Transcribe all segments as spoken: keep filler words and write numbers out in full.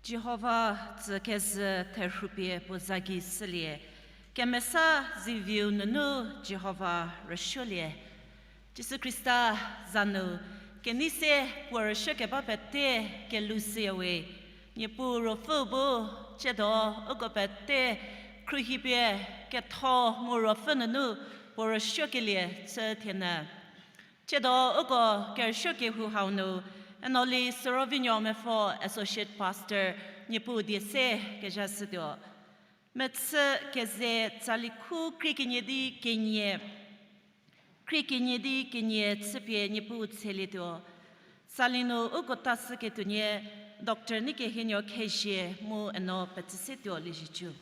Jihova tsü kezhü therhupie puo za gei shülie, kemesa ziviu nunu Jihova rüsuolie. Jisu Khrista za nu kenei se puo rüsuokeba pete kelou shüyawe. Niepuu Ruopfü bu tsiedo uko pete khruohipie ketho mu ruopfü nunu puo rüsuokelie chü thienyü. Tsiedo uko kerüsuo kehou hau nu, Enoli Sürovinuo Mepfo Associate Pastor Niepuu die se kezha shütuo. Mechü keze tsali khu krie kenie di kenie, krie kenie di kenie chüpie Niepuu tshelietuo. Tsali nu uko ta shüketuonie Doctor Neikehienuo Khezhie mu Eno Petsüsetuo Liezietsu.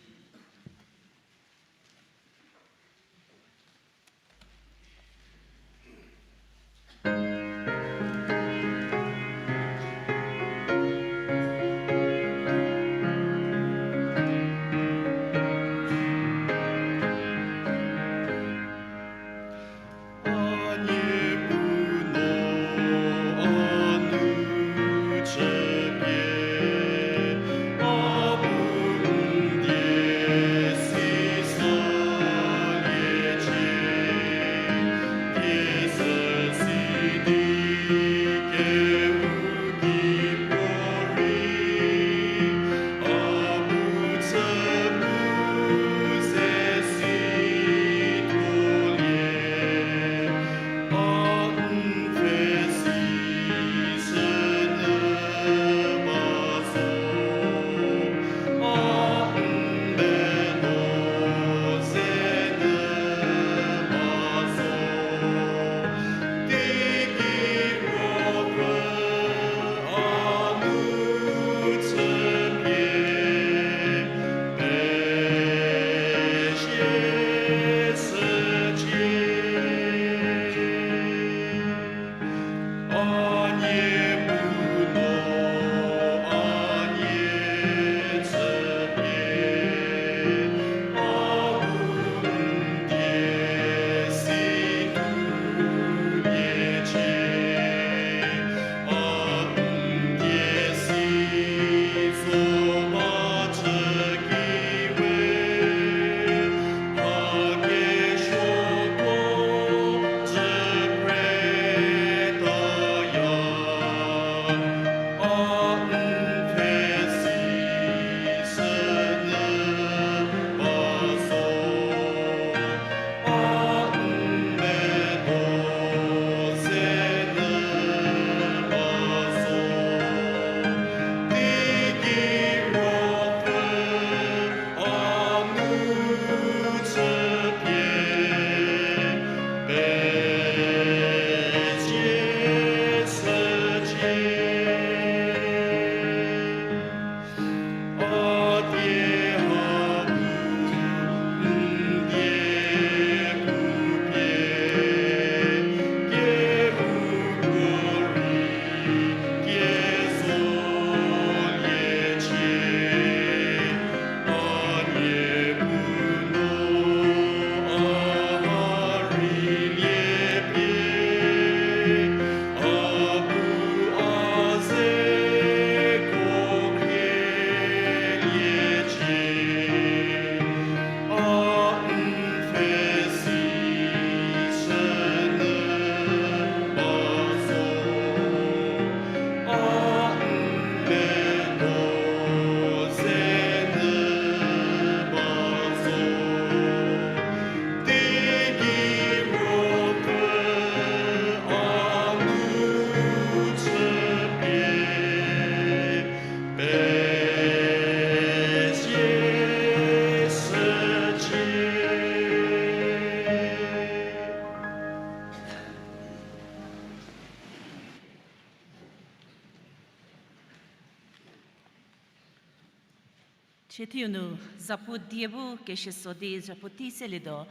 Chietiu nu zapu die bu keshüso di zapu tei selietuo,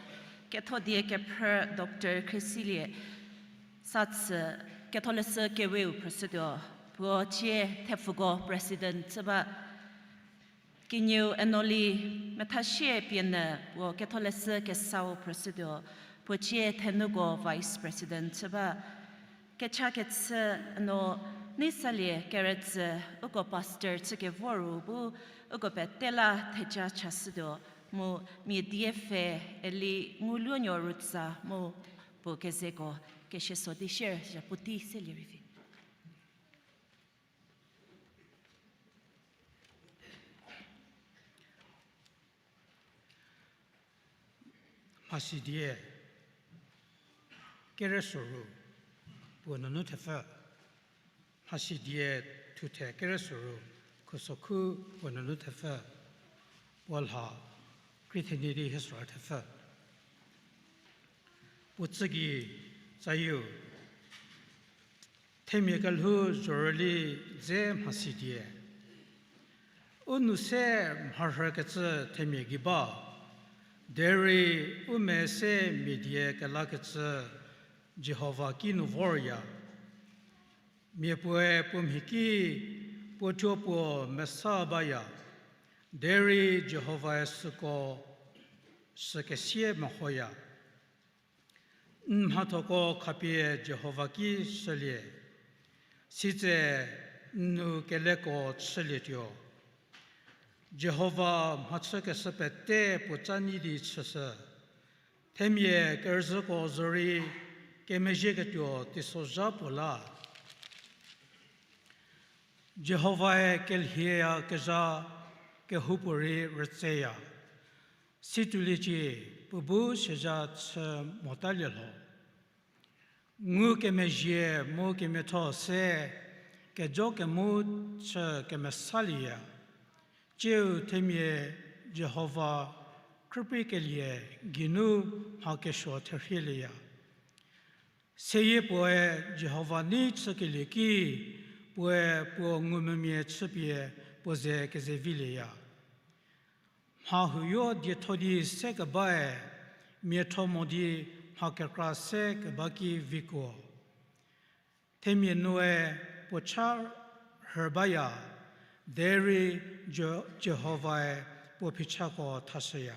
ketho die kephrü Doctor Khresilie Satsü, Ketholeshü Keweu phrüshütuo, puo cie thepfuko President chü ba. Kenieu Enoli Methashie Pienyü, puo Ketholeshü Kesau phrüshütuo, puo cie thenuko Vice President chü ba. Kechakechü Eno Nei salie kerütsü uko pastor chükevoru bu uko pete la theja chashütuo mu mia die pfhe eli ngulonuo rütsa mu puo kezeko keshieso di share zhapu tei selie rei vi. Mhasidie keresoru puo nunu thepfü. Mhasidie thuthe keresoru khusokhu puo nunu thepfü. Puo lha krie thenie di hie sora thepfü. Puo tsügei tsayieu, themia kelhou zhorüli dze mhasidie. U nou se mharhükecü themia gei ba, derei u me se mia die kelakecü Jihova kinu vorya. Mia puoe puo mhi ki puo thuo puo mesa baya, derei Jihovae süko sükesie mehoya. N mhathoko khapie Jihova ki shülie, sitse n nou keleko chülietuo. Jihova mhachükeshü pete puo ca nyi di chüshü. Themia kerüzhüko zorei kemezhieketuo teisozha puo la. Jihovae kelhieyakezha kehoupuorei rütseya. Situoliecie, puo bu siazha chü motalie lho. Ngukemezhie mu kemiatho se kejo kemu chü kemesalieya. Tsiu themia Jihova khrüprikelie geinu mha kesuo therhielieya. Seyie puoe Jihova nei chükelie ki, puoe puo ngumvümia chüpie puo ze kezevilieya. Mha huoyo dietho di se kebae, miatho mo di mha kekra se keba ki vikuo. Themia noue puo cha rhü baya, derei Jo-, Jihovae puo phichako thashüya.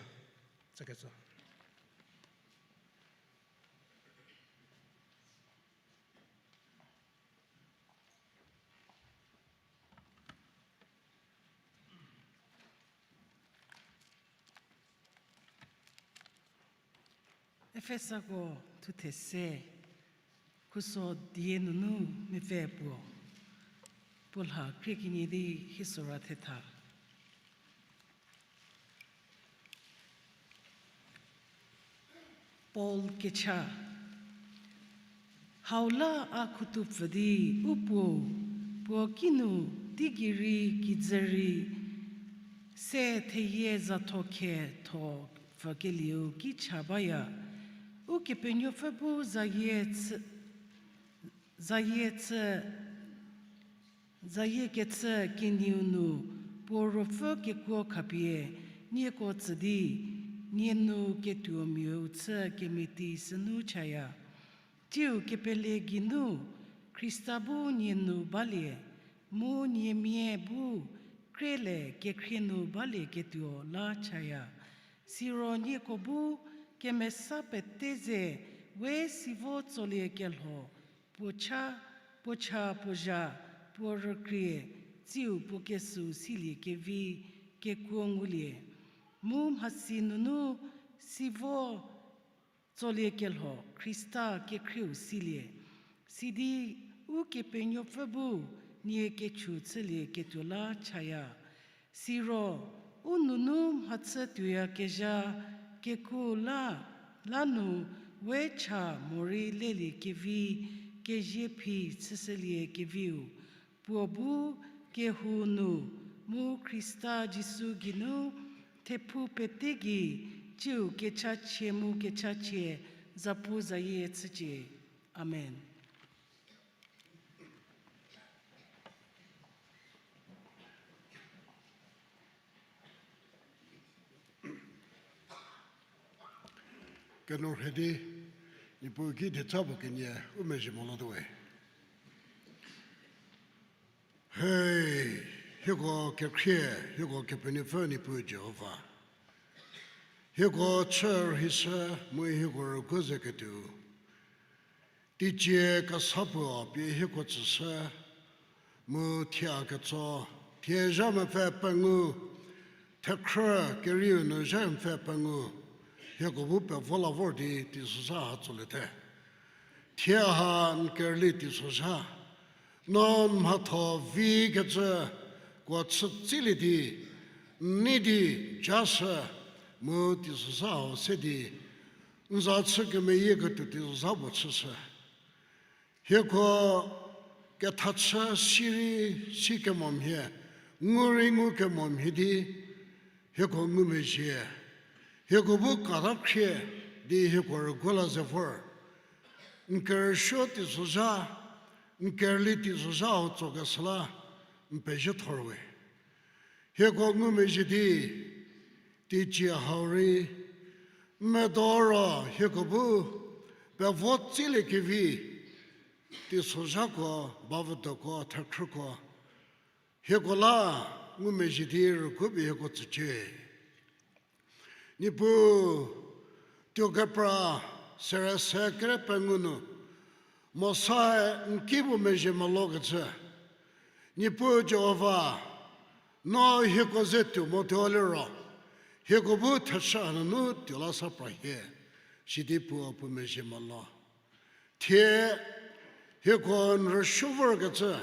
Tsükecü. Efesako thuthe se, khuso die nunu mepfü puo, puo lha krie kenie di hie sora thetha. Paul kecha. Hau la a khutupfü di u puo, puo kinu teigei rei kijü rei se theyie zatho khe tho pfükelieu ki cha baya. Ukepenuopfü bu zayie chü, zayie chü, zayie kechü kenieu nu puo ruopfü kekuo khapie nieko tsü di, nie nu ketuomiau chü kemeti sünu chaya. Tsiu kepele geinu Khrista bu nie nu balie, mu niemia bu krele kekhrie nu balieketuo la chaya. Siro nieko bu kemesa pete ze we sivo tsoliekelho, puo cha, puo cha puo zha, puo rükrie, tsiu puo kesü silie kevi, kekuo ngulie. Mu mhasi nunu sivo tsoliekelho Khrista kekhrieu silie. Sidi Ukepenuopfü bu nie kechu chülieketuo la chaya. Siro u nunu mhachü tuoyakezha kekuo la, la nu we cha morei lelie kevi, kezie phi chüshülie keviu, puo bu kehou nu mu Khrista Jisu geinu thephou pete gei tsiu kechachie mu kechachie zapu zayie chücie. Amen. Kenou rhedi, Niepuu ki dieca puo kenie u mezhie mo la tuowe. Hei, hieko kekhrie, hieko Kepenuopfü Niepuu Jihova. Hieko chü rhishü mu hieko rügu zeketuo, teicie kesa puo pie hieko tsüshü, Mu thie a ketso, thie zha mepfü pengou, thekhrü kerieu nu zha mepfü pengou, hieko bu pevo la vor di teisozha ha tsoliete. Thie ha n kerüli teisozha, no n mhatho vikecü kuo chütsilie di, n nei di jashü, mu teisozha hau se di, n za chü kemeyieketuo teisozha puo chüshü. Hieko kethachü sirei si kemo mhie, ngu rei ngu kemo mhie di, hieko ngumezhie. Hieko bu kata khrie di hieko rüguo la ze vor. N kerüsuo teisozha, n kerüli teisozha hau tsokeshü la, n pezie thorwe. Hieko ngumezhie di, teicie hau rei, n medo ro hieko bu pevo tsiliekevi, teisozhako, bavüdoko, thekhrüko, hieko la ngumezhie di rüguo pie hieko tsücie. Niepuu, tuo kepra sere se kere pengou nu, Mosae n ki puo mezhie melokecü, Niepuu Jihova, no hieko ze tuo motuo liro, hieko bu thechü hanunu tuo la sa pra hie, sidi puo puo mezhie melo. Thie hieko n rüsuo vorkecü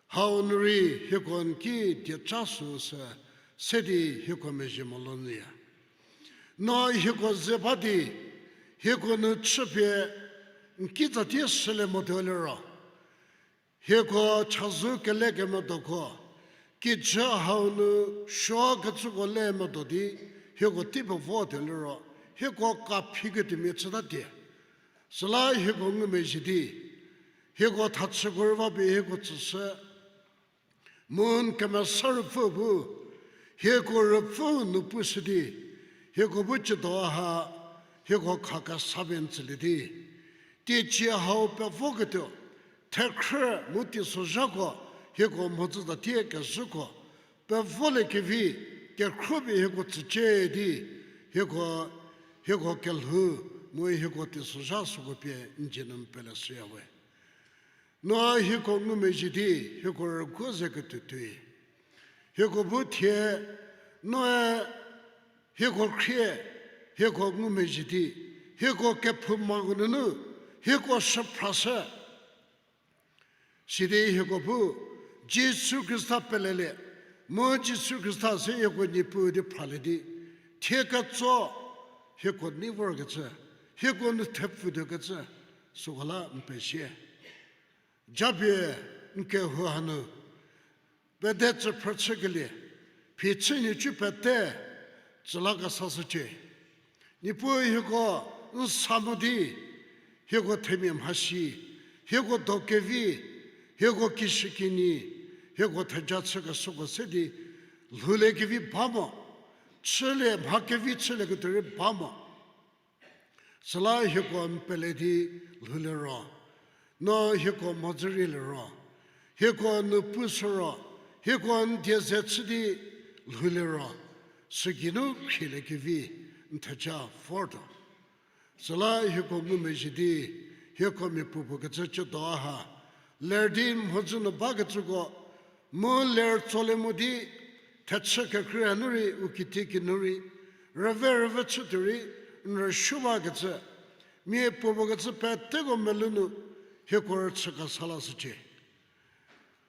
hau nu rei hieko n ki dieca süu sü se di hieko mezhie molo nyüya. No hieko ze ba di, hieko nu chüpie n kitsatie shülie motuo liro, hieko chazou kele kemedoko, kijü hau nu suo kecüko le medo di, hieko tei pevo tuo liro, hieko kaphiketuomia chütatie. Süla hieko ngumezhie di, hieko thachüko rei va pie hieko tsüshü, mu n kemesa ruopfü bu, hieko ruopfü nu pushü di, hieko bu chüdo ha, hieko khakesa pie n tsülie di, teicie hau pevoketuo, thekhrü mu teisozhako, hieko mhodzü tatie kezhüko, pevoliekevi, kekhruo pie hieko tsücie di, hieko, hieko kelhou, mu hieko teisozha süko pie n dzie nu n pele shüya we. No hieko ngumezhie di, hieko rüguo ze ketuo tuoi. Hieko bu thie, noe hieko khrie, hieko ngumezhie di, hieko kephoumako nunu, hieko shüphrashü. Sidi hieko bu Jisu Khrista pelelie, mu Jisu Khrista se hieko Niepuu di phralie di, thie ketso hieko nei vorkecü, hieko nu thepfutuokecü, süko la n pezie. Japie n kehou hanu, pede tsüphrü chükelie, phichü nhicu pete, tsüla kesashücie. Niepuu hieko n sa mo di, hieko themia mhasi, hieko do kevi, hieko kishükinyi, hieko theja chükeshüko se di, lhouliekevi ba mo, chülie mha kevi chülieketuo rei ba mo. Süla hieko n pele di lhoulie ro, no hieko mhodzü rei lie ro, hieko nu pushü ro, hieko n die ze chü di lhoulie ro, sügeinu khrieliekevi n theja vortuo. Süla hieko ngumezhie di, hieko mia puopuo kecü chüdo ha, ler di mhodzü nu bakecüko, mu ler tsolie mo di, thechü kekrei hanu rei, u kiti kinu rei, rüve rüve chütuo rei, n rüsuo bakecü, mia puopuo kecü peteko melou nu, hieko rüchü kesa lashücie.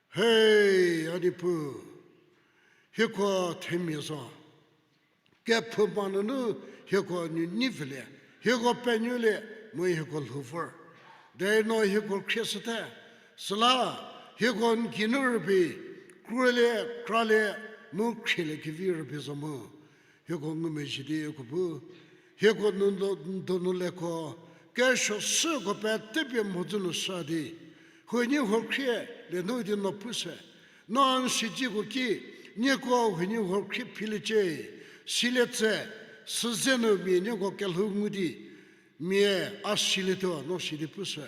Hei, a Niepuu, hieko themia zo. Kephouma nunu hieko nunei pfülie, hieko penuolie, mu hieko lhou vor. Derei no hieko khrieshüte, süla hieko n geinu rübei, kruolie, kralie, mu khrieliekevi rübei zo mu. Hieko ngumezhie di hieko bu, hieko n donu leko, kesuo süko petepie mhodzü nu sa di, huoniehuo khrie lie nu di no pushü, no n siedzeko ki, nieko huoniehuo khrie philiecie, silie tse, süze nu mia nieko kelhou ngu di, mia a silietuo no sidi pushü.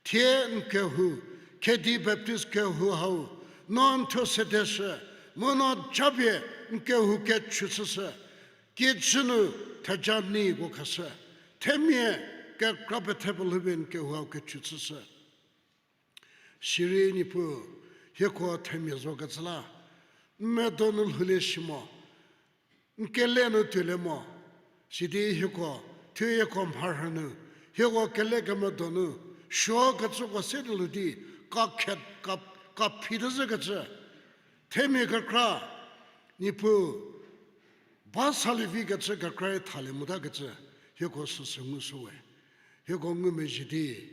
Thie n kehou, Khedi Baptist kehou hau, no n thuo sedeshü, mu no japie n kehou kechu chüshü, kijü nu theja neiko khashü, themia kekra pethepie lhoupie n kehou hau kechu chüshü. Sirei Niepuu, Hieko themia zo kecü la, n medo nu lhoulie shi mo, n kele nu tuolie mo, sidi hieko, thuo hieko mharhü nu, hieko kele kemedo nu, suo kecüko se di lhou di, ka khet, ka, ka phi di zhü kecü, themia kekra, Niepuu, ba salie vi kecü kekra rei thalie mota kecü, hieko süsü ngushü we. Hieko ngumezhie di,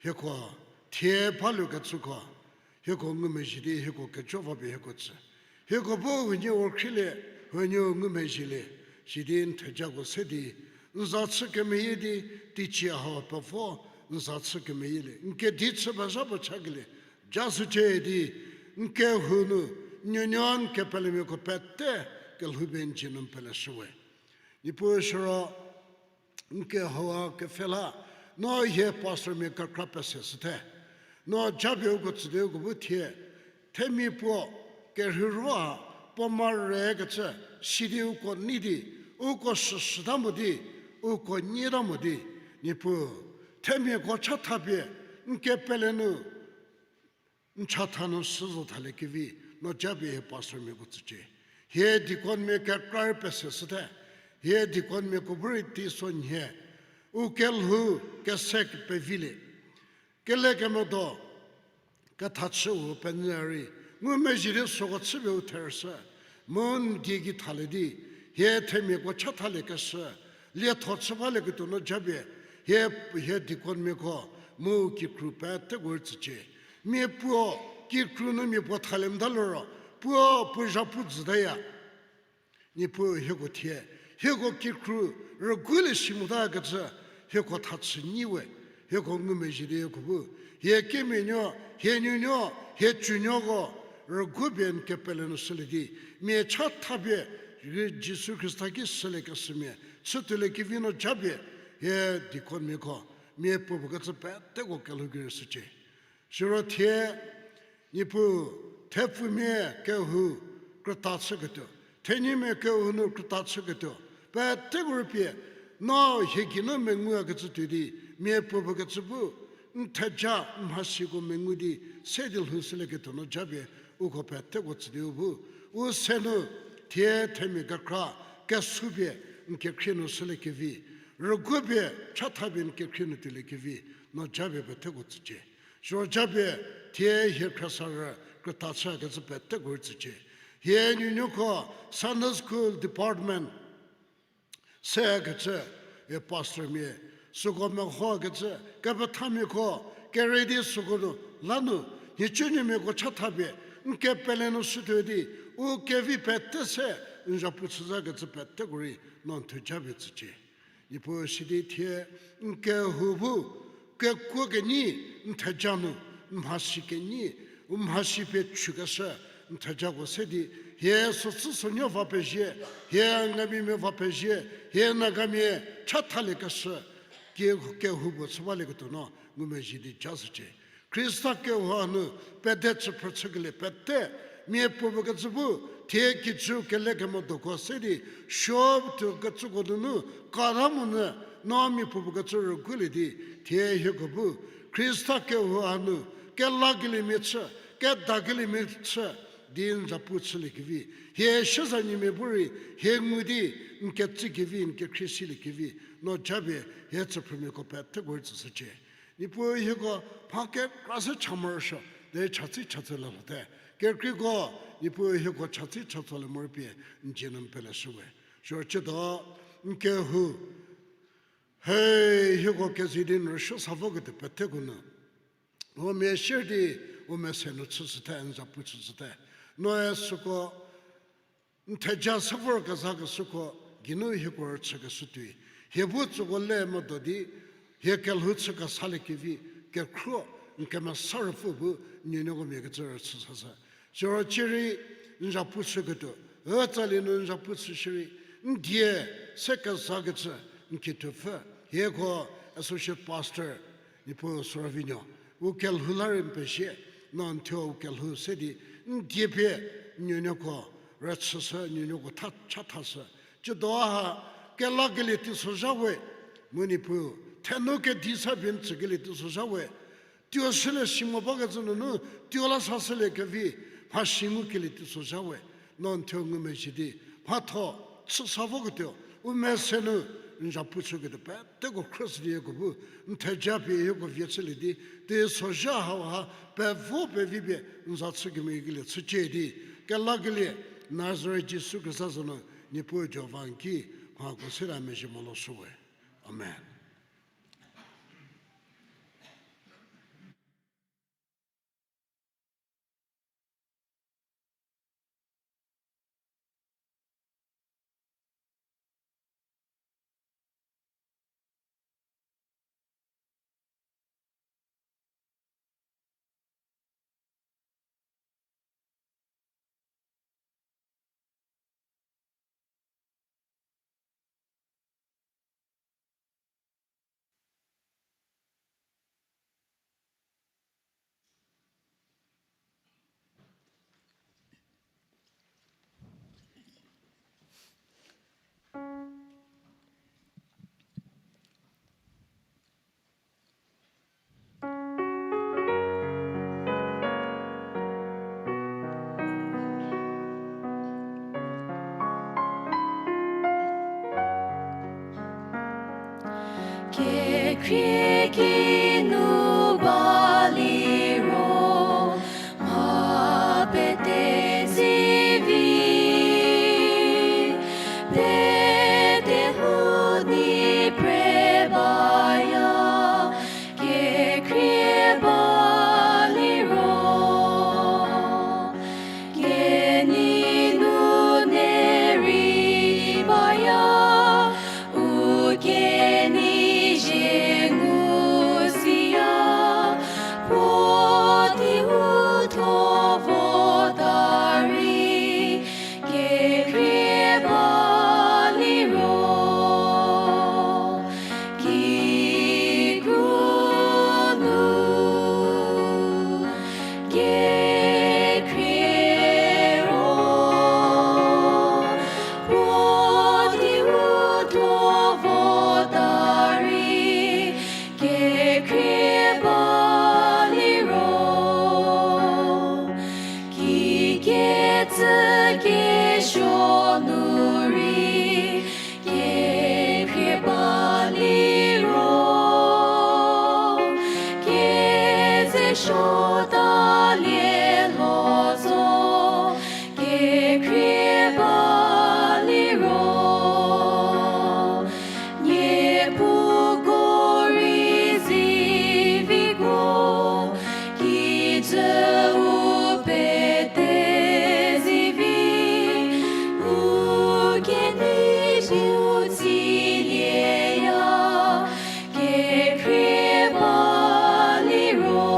hieko thie baluo kecüko, hieko ngumezhie di, hieko kejo va pie hieko tsü. Hieko bu huoniehuo khrilie, huoniehuo ngumezhielie, sidi n thejako se di, n za chü kemeyie di, teicie hau pevo, n za chü kemeyielie, n kedi chü pezha puo chakelie, ja shücie di, n kehou nu, nuonuo n kepelemiako pete, kelhou pie n dzie nu n peleshü we. Niepuu siro, n kehoua kepfhela, no hie pastormia kekra pese shüte. No japie uko tsü di uko bu thie, themia puo kerheiro ha, puo mare kecü, sidi uko nei di, uko süshüta mo di, uko nyita mo di, Niepuu, themiako chathapie, n kepele nu, n chatha nu shü zo thalie kevi, no japie hie pastormiako tsücie. Hie deaconmia kekra rei pese shüte, hie deaconmiako bu rei teisonhie, u kelhou kese pevilie. Kele kemedo, kethachüu penyü rei, ngumezhie di süko chüpie u thershü, mu n die gei thalie di, hie themiako chathalie keshü, lietho chü balieketuo no japie, hie, hie deaconmiako, mu kikru peteko rei tsücie. Mia puo, kikru nu mia puo thalie mota liro, puo, puo zhapu jütaya. Niepuu hieko thie, hieko kikru rügulie shi mota kecü, hieko thachü nyi we, hieko ngumezhie di hieko bu, hie kemianuo, hie nuonuo, hie tsunuoko, rügu pie n kepele nu shülie di, mia chathapie, Jisu Khrista ki shülie keshümia, chütuolie kevi no japie, hie deaconmiako, mia puo puo kecü peteko kelhou gei rei shücie. Siro thie, Niepuu, thepfumia kehou krüta chüketuo, thenyimia kehou nu krüta chüketuo, peteko rei pie, no hie geinu menguyakecü tuo di, mia puo puo kecü bu, n theja, n mhasiko mengu di, se di lhoushülieketuo no japie, uko peteko tsü di u bu, u se nu, thie themia kekra, kesupie, n kekhrie nu shülie kevi, rügu pie, chathapie n kekhrie nu tuolie kevi, no japie peteko tsücie. Siro japie, thie hie khriesarü krüta chükecü peteko rei tsücie. Hie nuonuoko Sunday School Department sekecü, hie pastormia, süko mehokecü, kepethamiako, kerei di süko nu, lanu, nhicunuomiako chathapie, n kepele nu shütuo di, u kevi pete se, n zhapu chüzhakecü peteko rei, no n thejapie tsücie. Niepuu sidi thie, n kehou bu, kekuo kenyi, n theja nu, n mhasi kenyi, u mhasi pie chükeshü, n thejako se di, hie süsü sünuo va pezie, hie Angamimia va pezie, hie Nagamia chathaliekeshü, kehou puo chü balieketuo no ngumezhie di ja shücie. Khrista kehou hanu pede chüphrü chükelie pete, miapuopuo kecü bu, thie kijü kele kemodoko se di, suo tuo kecüko nunu, kata monyü, no miapuopuo kecü rügulie di, thie hieko bu, Khrista kehou hanu, kelakeliemia chü, kedakeliemia chü, di n zapu chüliekevi, hie siezanyimia bu rei, hie ngu di, n ketsikevi, n kekhrie siliekevi, no japie, hie chüphrümiako peteko rei tsüshücie. Niepuu hieko mha kekra se cha morosuo, de chatsi chatse lalote. Kekreiko, Niepuu hieko chatsi chatsolie moro pie, n dzie nu n peleshü we. Siro ciedo, n kehou, hei, hieko kezi di n rüsuo sa voketuo peteko nu, u mia sier di, u mese nu chüshüte, n zapu chüshüte. Noe süko, n theja se vorkezhakeshüko, geinu hieko rüchükeshü tuoi. Hie bu tsüko le modo di, hie kelhou chü kesaliekevi, kekhruo, n kemesa ruopfü bu, nuonuoko mia kecü rüchü sashü. Siro cierei, n zapu chüketuo, ütsali nu n zapu chü shierei, n die se kezakecü, n kituopfü, hieko associate pastor, Niepuu Soravinuo, u kelhou la rei n pezie, no n thuo u kelhou se di, n die pie, nuonuoko, rüchüshü, nuonuoko tha, chathashü. Ciedo ha, kelakelie teisozha we, mu Niepuu, thenu kedi sa pie n tsükelie teisozha we, Tuo shülie si mo bakecü nunu, tuo la sa shülie kevi, mha si ngukelie teisozha we, no n thuo ngumezhie di, mhatho, chü sa voketuo, u mese nu, n zapu chüketuo peteko cross vieko bu, n theja pie hieko vie chülie di, teisozha hauha, pevo pevi pie, n za chü kemeyikelie chücie di, kelakelie, Nazaret Jisu Khrista za nu, Niepuu Jihova n ki, mhako sira mezhie mo lo shüwe. Amen. Kekhrie kinu ba liro, mha pete zivi, pete hu ni pre baya, kekhrie ba liro. Kenei nunu rei baya, u kenei zhie ngu siya, puo tei u thuo vota rei, kekhrie ba liro. Kikru nu kekhrie ro, puo tei u thuo vota rei, kekhrie ba liro. Kikecü kesuo nu rei, kekhrie ba liro. Keze suota lie lho zo, kekhrie ba liro. Niepuko rei ziviko, kijü u pete zivi, u kenei bu tsilieya, kekhrie ba liro.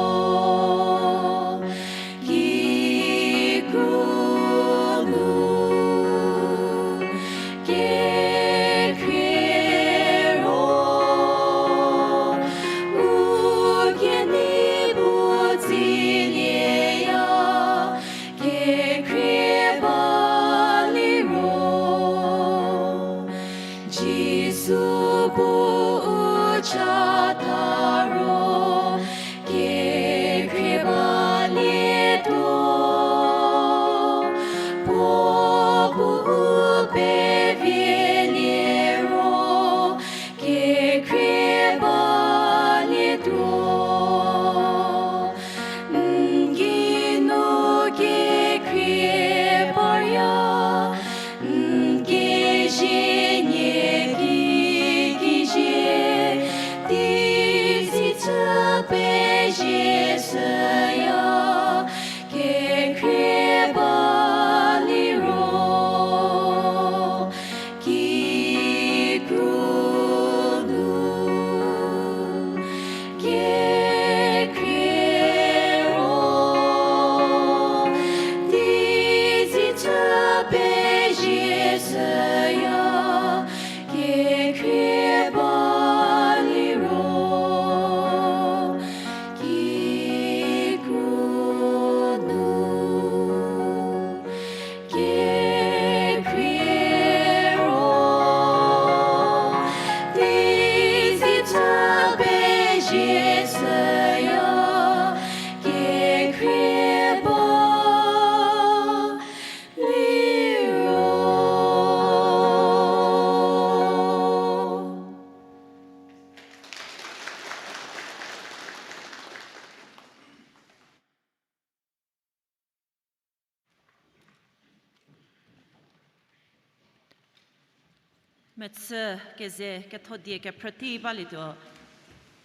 Mechü keze ketho die kephrütei balietuo.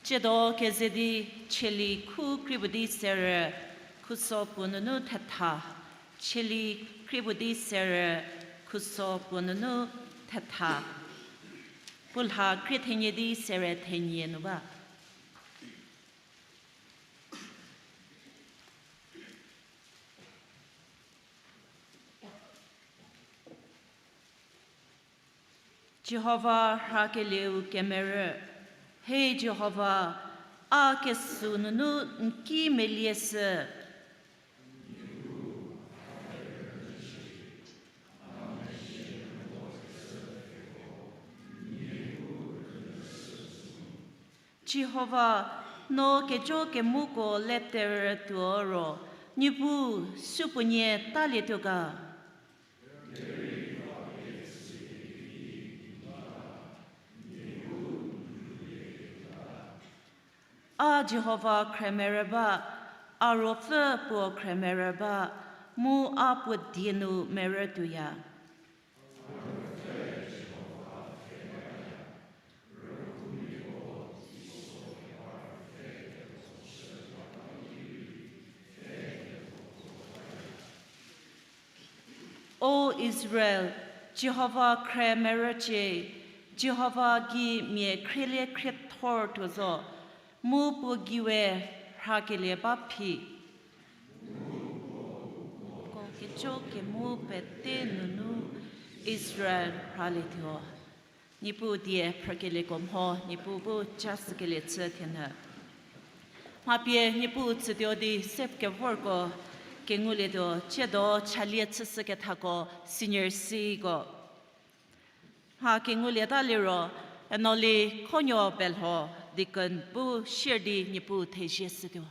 Tsiedo keze di Tsalie khu krie puo di serü khuso puo nunu thetha. Tsalie krie puo di serü khuso puo nunu thetha. Puo lha krie thenie di serü thenie nu ba. Jihova rhakelieu kemerü. He Jihova, a kesü nunu n ki melie sü. Jihova, no kejo kemuko leterütuo ro, Niepuu, supuonie talietuo ga? A Jihova khremerü ba, a ruopfü puo khremerü ba, mu a puo die nu merü tuoya. O Israel, Jihova khremerücie, Jihova gei mia khrielie khriethor tuo zo, mu puo gei we rhakelie ba phi. Ko kejo kemu pete nunu Israel rhalietuo. Niepuu die phrükelieko mho, Niepuu bu ca shükelie chü thienyü. Mha pie Niepuu tsütuo di se kevorko kengulietuo, tsiedo chalie chüshükethako senior siko. Mha kengulieta liro, Enoli Khonuo Belho deacon bu share di Niepuu thezie shütuo.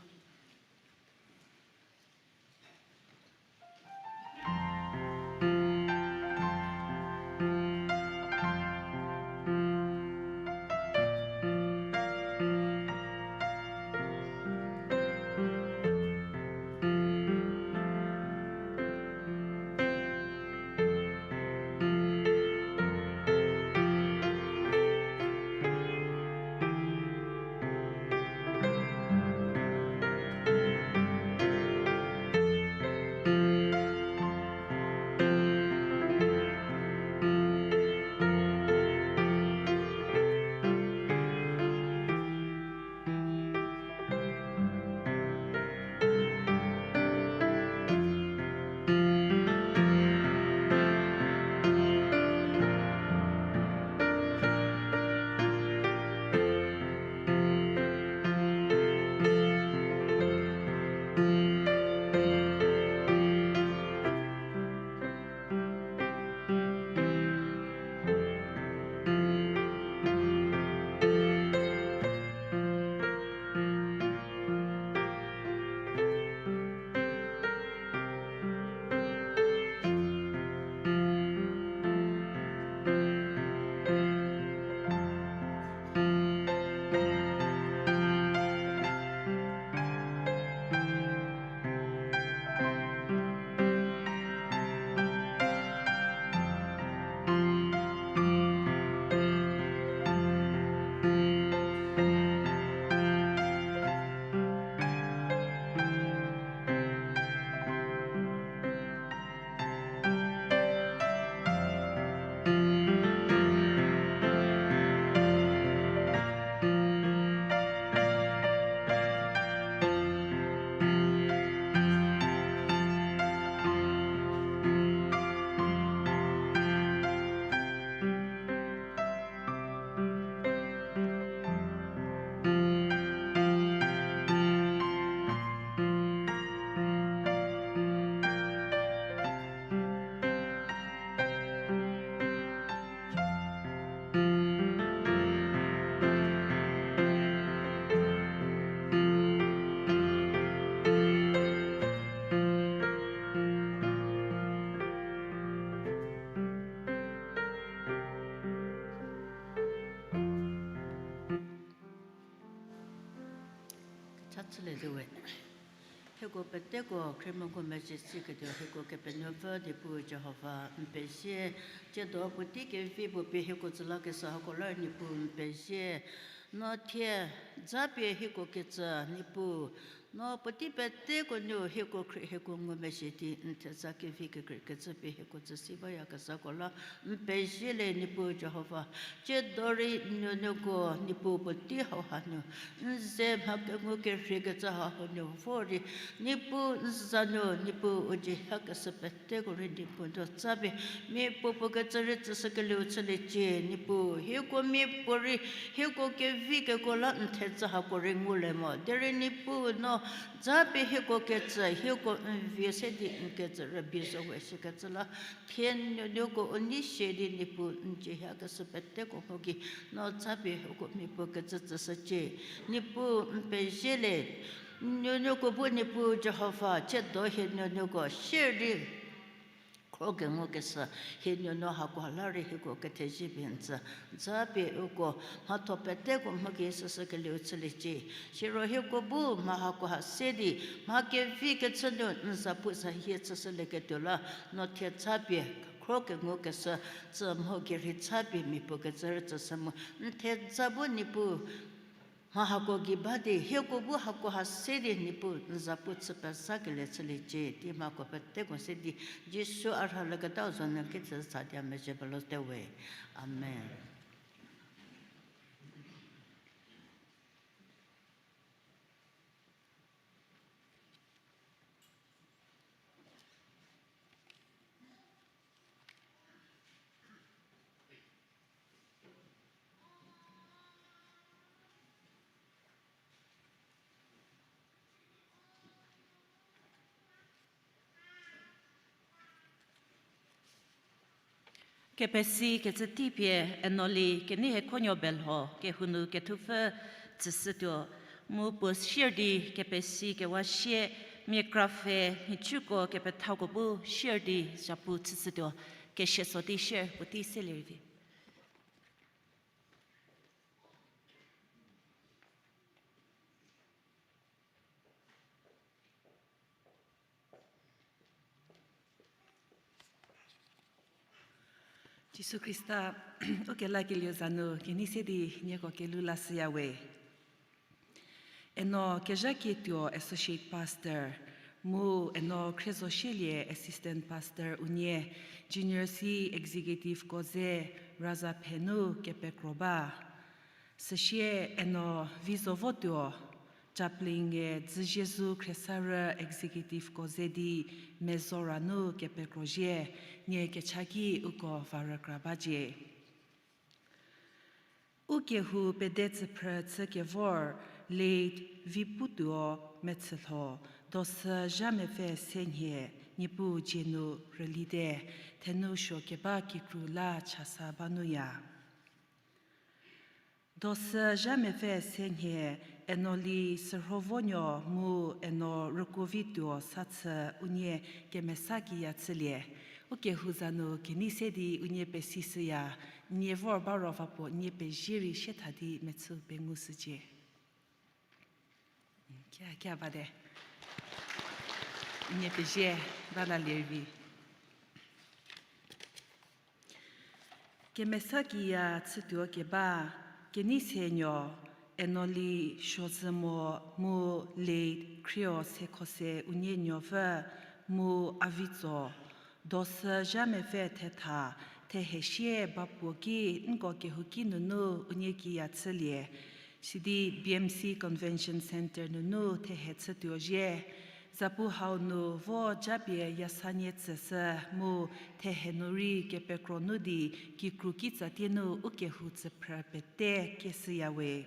Cha chülie zo we. Hieko peteko khriemoko mezhie siketuo hieko Kepenuopfü Niepuu Jihova n pezie, tsiedo puotei kevi puo pie hieko tsü lakeshü hako la Niepuu n pezie. No thie zapie hieko ketsü Niepuu, no puotei peteko nu hieko khrie hieko ngumezhie di n theza kevi kekreikecü pie hieko tsüsi baya kezhako la n pezie le Niepuu Jihova. Tsiedo rei nuonuoko Niepuu puotei hauha nu n ze mha kengu kerhiekecü hau nu vo rei Niepuu n za nu Niepuu u dzie hiekeshü peteko rei Niepuu n do zapie miapuo puo kecü rei tsüshükelieu chüliecie Niepuu. Hieko miapuorei hieko kevi keko la n theza hako rei ngulie mo derei Niepuu no zapie hieko ketsü hieko n vie se di n ketsü rübei zo we shikecü la thie nuonuoko u nei sie di Niepuu n dzie hiekeshü peteko mho gei no zapie hieko miapuo kecü tsüshücie. Niepuu n pezie le, nuonuoko bu Niepuu Jihova tsiedo hie nuonuoko sier di khro kengukeshü hie nuonuo hako la rei hieko kethezie pie n tsü zapie uko mhatho peteko mho gei süshükelieu chüliecie. Siro hieko bu mha hakoha se di mha kevi kechü nu n zapu zayie chüshülieketuo la no thie zapie khro kengukeshü tsü mho gei rei zapie miapuo kecü rei tsüshü mu n theza bu Niepuu mha hako gei ba di hieko bu hakoha se di Niepuu n zapu chü pezakelie chüliecie. Tei mhako peteko se di Jisu a rhaleketau za nu ketsü sa di a mezhie pelo te we. Amen. Kepesi kecü tei pie Enoli Kenei Hekhonuo Belho kehou nu kethupfü tsüshütuo, mu puo sier di kepesi kewa sie mia kra pfhe nhicuko kepethako bu sier di zhapu chüshütuo, kesia so di sier puotei selie rei vi. Jisu Khrista, ukelakelieu za nu kenei se di nieko kelhou lashüya we. Eno Kezhakietuo Associate Pastor, mu Eno Khriezosielie Assistant Pastor unie, Junior C Executive ko ze razaphe nu kepekro ba. Süsie Eno Vizovotuo, Chaplain-e Dzüziezu Khriesarü Executive ko ze di mezora nu kepekro zhie, nie kecha ki uko va rükra bacie. Ukehou pede tsüphrü chü kevor late Viputuo Metsülho, dosü zha mepfü se nhie, Niepuu dzie nu rülite, thenu suo keba kikru la chasa ba nuya. Dosü zha mepfü se nhie, Enoli Sürhovonuo mu Eno Rükuovituo Sathü unie kemesa kiya chülie. Ukehou za nu kenei se di unie pesishüya, nie vor ba ro va puo nie pezie rei sie tha di mechü pengushücie. Kia, kia bate. Nie pezie, ba lalie rei vi. Kemesa kiya chütuo keba, kenei se nuo, Enoli Suozümo mu late Khrieo Sekhose unie nuopfü mu a vitso, dosü zha mepfü thetha, thehe sie ba puo ki nko kehouki nunu unie kiya chülie. Sidi B M C Convention Centre nunu thehe chütuo zhie. Zapu hau nu vo japie yasanie tsüshü mu thehe nu rei kepekro nu di kikru kitsatie nu ukehou tsüphrü pete kieshüya we.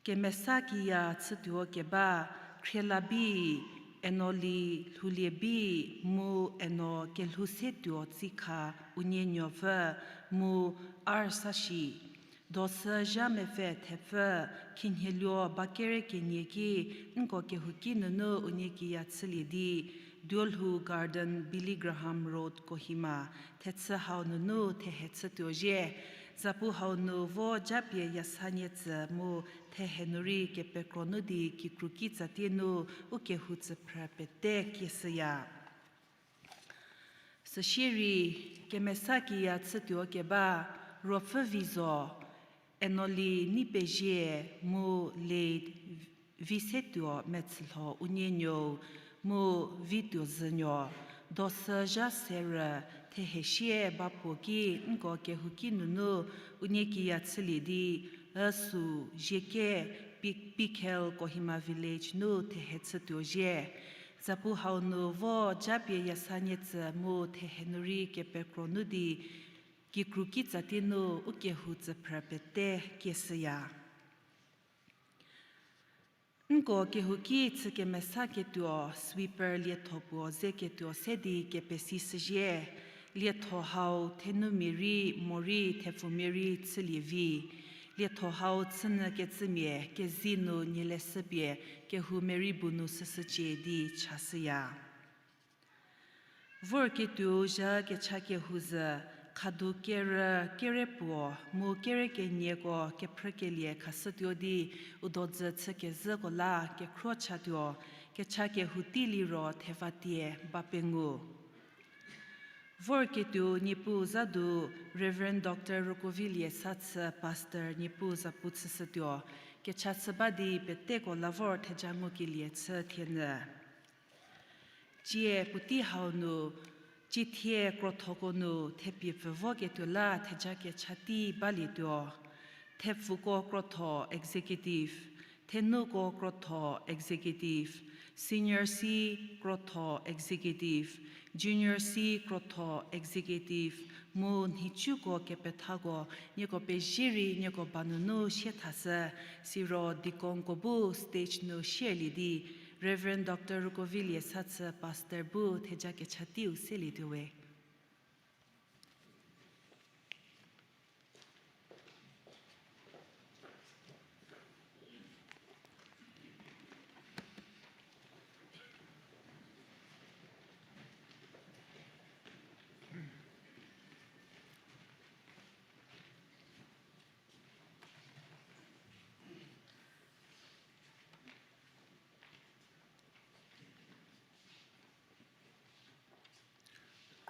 Kemesa kiya chütuo keba, Khrielabi, Enoli Lhouliebi, mu Eno Kelhousetuo Tsikha unie nuopfü, mu R Sashi, dosü zha mepfü thepfü, khinhieluo ba kere kenie ki, nko kehouki nunu unie kiya chülie di, Duolhou Garden, Billy Graham Road, Kohima, thechü hau nunu thehe chütuo zhie. Zapu hau nu vo japie yasanie tsü mu thehe nu rei kepekro nu di kikru kitsatie nu ukehou tsüphrü pete kieshüya. Süsie rei kemesa kiya chütuo keba Ruopfü Vizo, Enoli Neipezie mu late Visetuo Metsülho unie nuou mu Vituo zünuo, dosü zha serü thehe sie ba puo ki nko kehouki nunu unie kiya chülie di, üsu zieke Pi-, Pikhel Kohima Village nu thehe chütuo zhie. Zapu hau nu vo japie yasanie tsü mu thehe nu rei kepekro nu di kikru kitsatie nu ukehou tsüphrü pete kieshüya. Nko kehouki chü kemesa ketuo sweeper lietho puo ze ketuo se di kepesi shüzhie. Lietho hau thenumia rei morei thepfumia rei chülie vi. Lietho hau chünyü kecümia kezi nu nieleshüpie kehou merei bu nu süshücie di chashüya. Vorketuo zha kecha kehou zü khadu kerü kere puo mu kere kenieko kephrükelie khashütuo di u dodzü chü kezhüko la kekhro chatuo, kecha kehou tei liro thevatie ba pengu. Vorketuo Niepuu za du Reverend Doctor Rukovilie Sathü Pastor Niepuu zapu chüshütuo, kecha chü ba di peteko la vor theja ngukelie chü thienyü. Tsie puotei hau nu, ciethie krothoko nu thepie pfü voketuo la theja kecha tei balietuo. Thepfuko krotho executive, thenuko krotho executive, senior C krotho executive, junior C krotho executive, mu nhicuko kepethako nieko pezie rei nieko ba nunu sie thashü, siro deaconko bu stage nu sielie di Reverend Doctor Rukovilie Sathü Pastor bu theja kecha teiu selietuo we.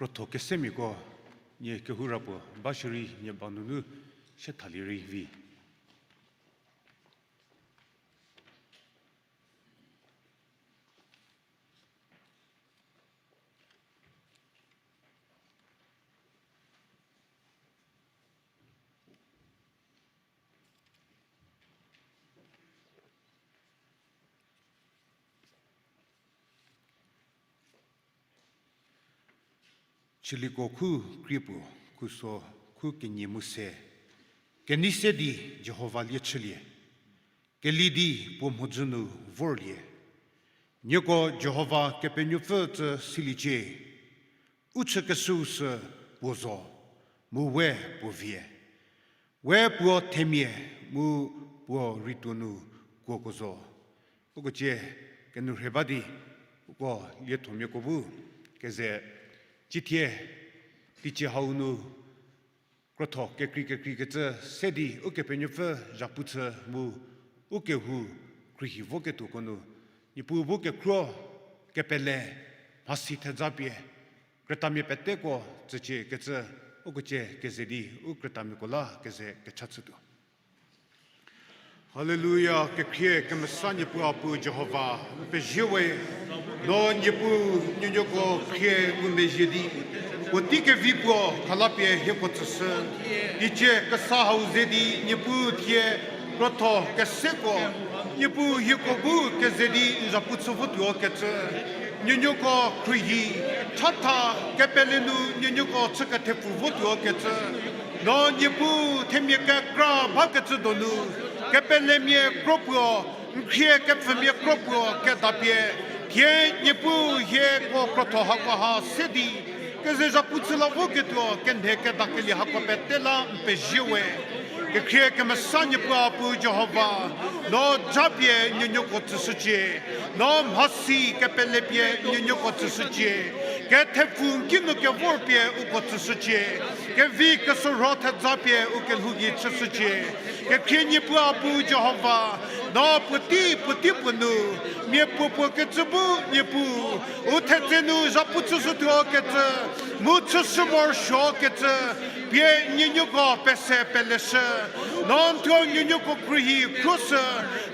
Krotho kesemiako, nie kehoura puo ba shierei nie ba nunu sie thalie rei vi. Chüliko khu krie puo, khuso khu kenie mu se, kenei se di Jihova lie chülie, keli di puo mhodzü nu vorlie. Nieko Jihova Kepenuopfü tsü siliecie, u chükeshüu sü puo zo, mu we puo vie. We puo themia mu puo rituo nu kuoko zo. Uko cie kenu rhe ba di, uko liethomiako bu keze, ciethie teicie hau nu krotho kekrei kekreikecü se di Ukepenuopfü zhapu chü mu ukehou khruohi voketuoko nu, Niepuu bu kekhruo kepele mhasi thejapie krütamia peteko tsücie kecü, uko cie keze di u krütamiako la keze kecha chütuo. Haleluya, kekhrie kemesa Niepuu a pu Jihova, n pezie we, no Niepuu nuonuoko khrie ngumezhie di, puotei kevi puo khalapie hieko tsüshü. Teicie kesa hau ze di Niepuu thie krotho keseko, Niepuu hieko bu keze di n zhapu chü votuo kecü, nuonuoko khruohi chatha kepele nu nuonuoko chü kethepfu votuo kecü, no Niepuu themia kekra bakecü donu, kepelemia kro puo, n khrie kepfümia kro puo kedapie, thie Niepuu hieko krotho hako ha se di keze zhapu chü la voketuo kenhe kedakelie hako pete la n pezie we. Kekhrie kemesa Niepuu a pu Jihova, no japie nuonuoko tsüshücie, no mhasi kepelepie nuonuoko tsüshücie, Kethepfu n kinu kevor pie uko tsüshücie, kevi kesorho theza pie u kelhou gei chüshücie. Kekhrie Niepuu a Pu Jihova, no puotei puotei puo nu, miapuopuo kecü bu Niepuu, u thetse nu zhapu chüshütuo kecü, mu chüshü morosuo kecü, pie n nuonuoko pese peleshü. No n thuo n nuonuoko khruohi khruoshü,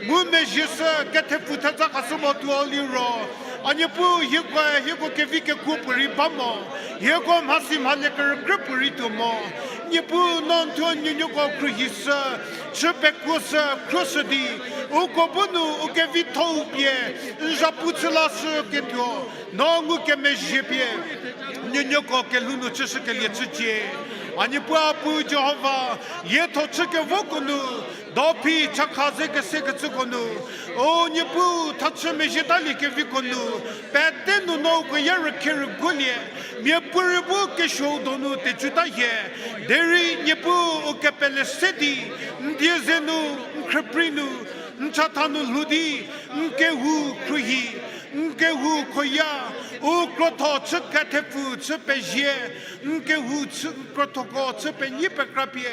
mu mezhieshü kethepfu theza khashü mo tuo liro, a Niepuu, hieko, hieko kevi kekuo puorei ba mo, hieko mhasi mhale kerükrie puorei tuo mo. Niepuu, no n thuo n nuonuoko khruohishü, chü pekuoshü, khruoshü di, uko bu nu u kevitho-u pie n zhapu chü lashüketuo, no ngukemezhie pie n nuonuoko kelhou nu chüshükelie chücie. A Niepuu a Pu Jihova, lietho chükevoko nu, dophi chakha ze kesekecüko nu, o Niepuu, thachü mezhie talie keviko nu, pete nu no uko ya rükhe rüguolie, miapuorei bu kesuou donu tecüta hie, derei Niepuu u kepele se di, n die ze nu, n khrüprei nu, n chatha nu lhou di, n kehou khruohi, n kehou khoya, u krotho chü kethepfu chü pezie, n kehou chü, n krothoko chü penyi pekra pie,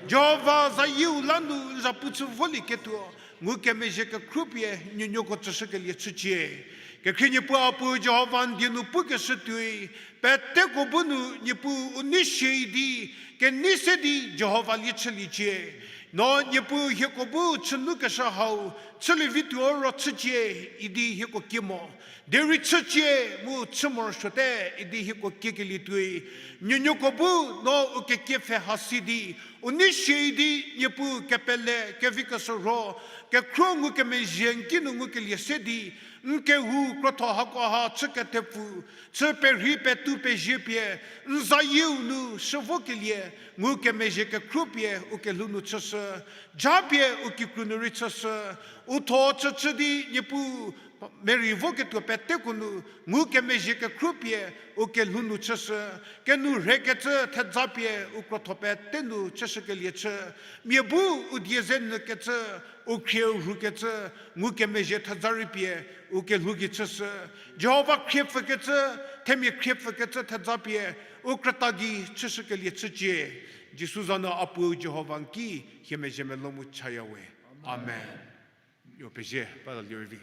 Jihova zayieu la nu n zhapu chü volieketuo, ngukemezhie kekhruo pie n nuonuoko tsüshükelie chücie. Kekhrie Niepuu a Pu Jihova, n die nu pukeshü tuoi, peteko bu nu Niepuu u nei sie di, kenei se di Jihova lie chüliecie. No Niepuu hieko bu chünukeshü hau, chülievi tuo ro chücie idi hieko kie mo. Derei chücie mu chü morosuote idi hieko kiekelie tuoi, n nuonuoko bu no u kekie pfhe hasi di, u nei sie di Niepuu kepele, kevi kesorho, kekhruo ngukemezhie n kinu ngukelie se di, n kehou krotho hako ha chü kethepfu, chü perhei petu pezie pie, n zayieu nu shü vokelie, ngukemezhie kekhruo pie u kelhou nu chüshü, japie u kikru nu rei chüshü, u tho chüchü di Niepuu, merei voketuo peteko nu, ngukemezhie kekhruo pie u kelhou nu chüshü, kenourhekecü theza pie u krotho pete nu chüshükelie chü, mia bu u die ze nyükecü, u khrie u rhukecü, ngukemezhie theza rei pie u kelhou gei chüshü, Jihova khriepfükecü, themia khriepfükecü theza pie u krüta gei chüshükelie chücie. Jisu za nu a Pu Jihova n ki hie mezhie melou mu chaya we. Amen. Yo pezie, pa da liro vi.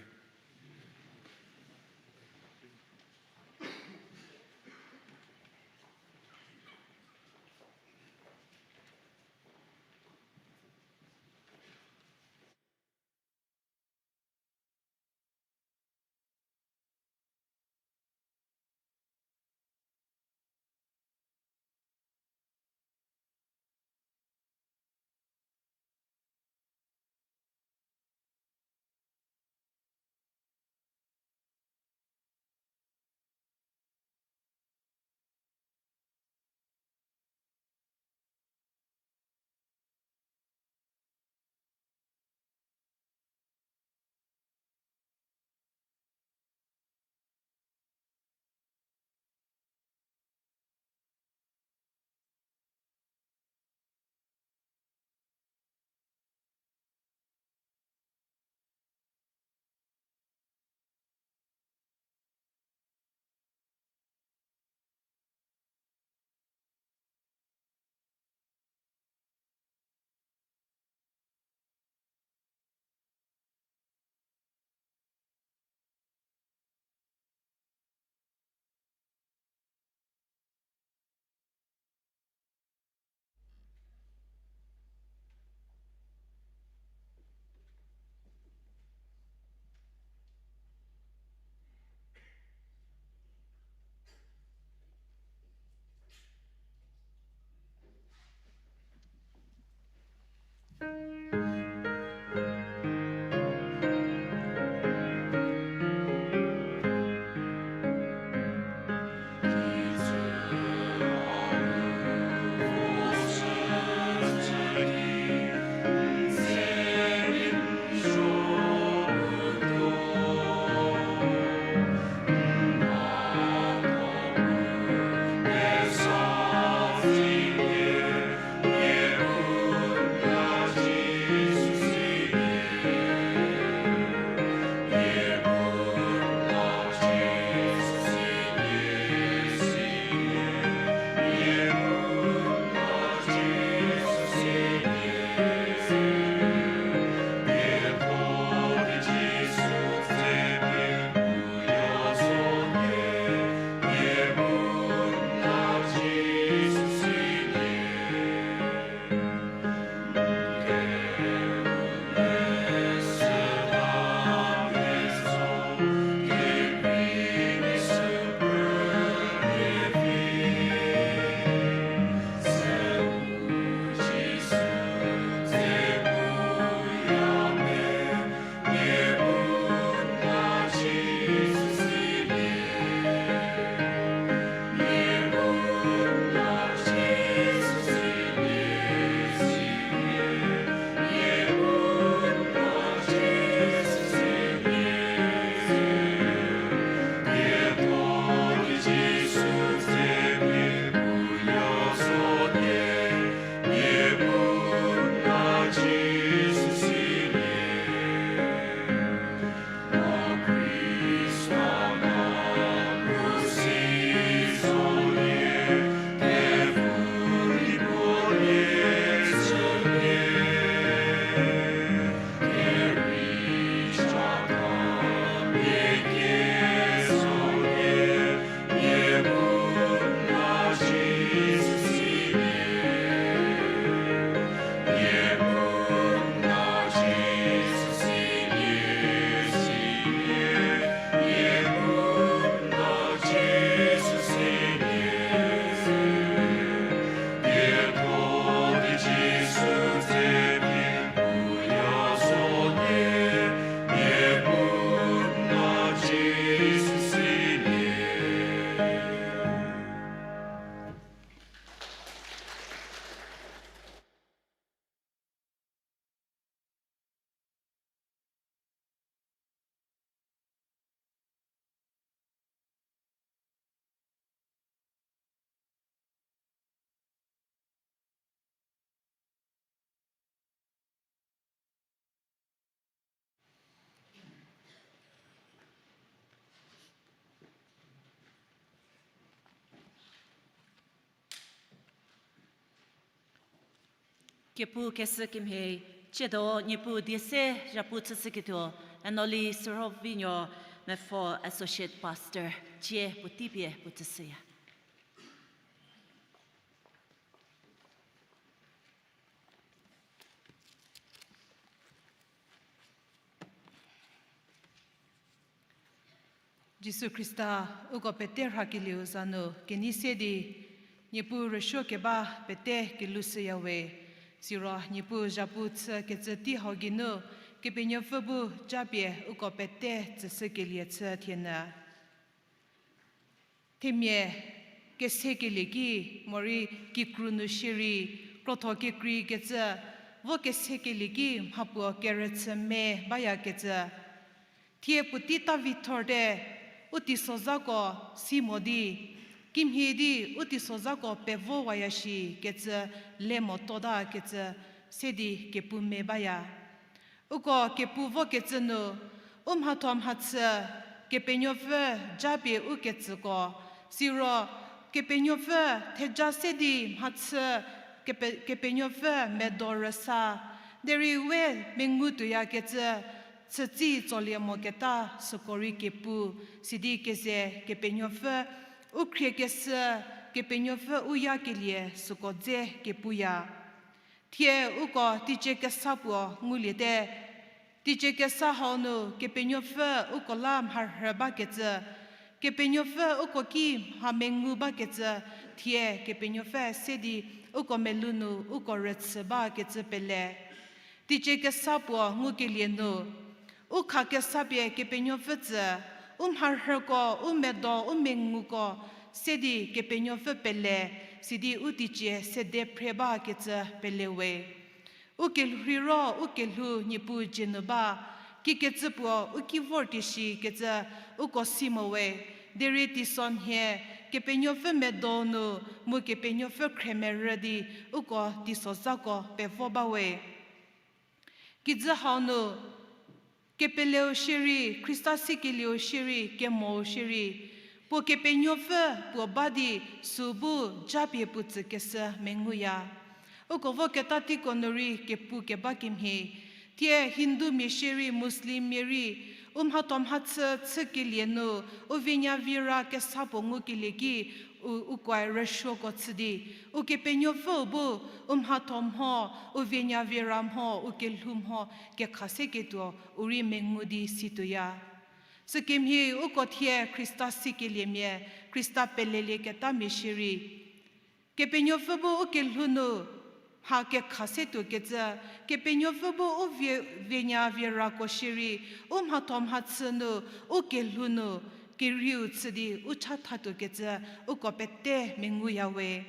Kepu kesü kemhie, tsiedo Niepuu die se zhapu chüshüketuo, Enoli Sürhovinuo Mepfo Associate Pastor, cie puotei pie puo chüshüya. Jisu Khrista, uko pete rhakelieu za nu kenei se di, Niepuu rüsuo keba pete kelhou shüya we, siro Niepuu zhapu chükecü tei hau geinu, Kepenuopfü bu japie uko pete tsüshükelie chü thienyü. Themia kesekelie ki, morei kikru nu shierei, krotho kekreikecü, vo kesekelie ki mhapuo kerüchü me bayakecü. Thie puotei ta vi thorte, u teisozhako si mo di, kimhie di u teisozhako pevo waya shikecü le motuota kecü, se di kepu me baya. Uko kepu vokecü nu, u mhatho mhachü, Kepenuopfü japie u ketsüko, siro Kepenuopfü theja se di mhachü, Kepe-, Kepenuopfü medo rüsa, derei we mengu tuoyakecü, chütsi tsolie moketa süko rei kepu, sidi keze Kepenuopfü u khriekeshü, Kepenuopfü u yakelie süko dze kepuya. Thie uko teicie kesa puo nguliete, teicie kesa hau nu Kepenuopfü uko la mharhü bakecü, Kepenuopfü uko ki mha mengu bakecü, thie Kepenuopfü se di uko melou nu uko rüchü bakecü pele. Teicie kesa puo ngukelie nu, u kha kesa pie Kepenuopfü tsü, u mharhüko, u medo, u menguko, se di Kepenuopfü pele, sidi u teicie sede phre bakecü pele we. U kelhou ro, u kelhou Niepuu dzie nu ba, kikecü puo u ki vor keshi kecü uko si mo we, derei teisonhie, Kepenuopfü medo nu, mu Kepenuopfü khremerü di, uko teisozhako pevo ba we. Kijü hau nu, kepeleu shierei, Khrista sikelieu shierei, kemou shierei, puo Kepenuopfü puo ba di süu bu japie puo tsükeshü menguya. Uko voketa teiko nu rei kepu keba kemhie, thie Hindumia shierei, Muslimmia rei, u mhatho mhachü chükelie nu, u vienya viera kesa puo ngukelie ki, u, ukoe rüsuoko chü di, Ukepenuopfüu bu, u mhatho mho, u vienya viera mho, u kelhou mho, kekha seketuo, u rei mengu di situoya. Sükemhie uko thie Khrista sikeliemia, Khrista pelelieketamia shierei, Kepenuopfü bu u kelhou nu mha kekha setuokecü, Kepenuopfü bu u vie-, vienya vierako shierei, u mhatho mhachü nu, u kelhou nu, kerieu chü di u chathatuokecü, uko pete menguya we.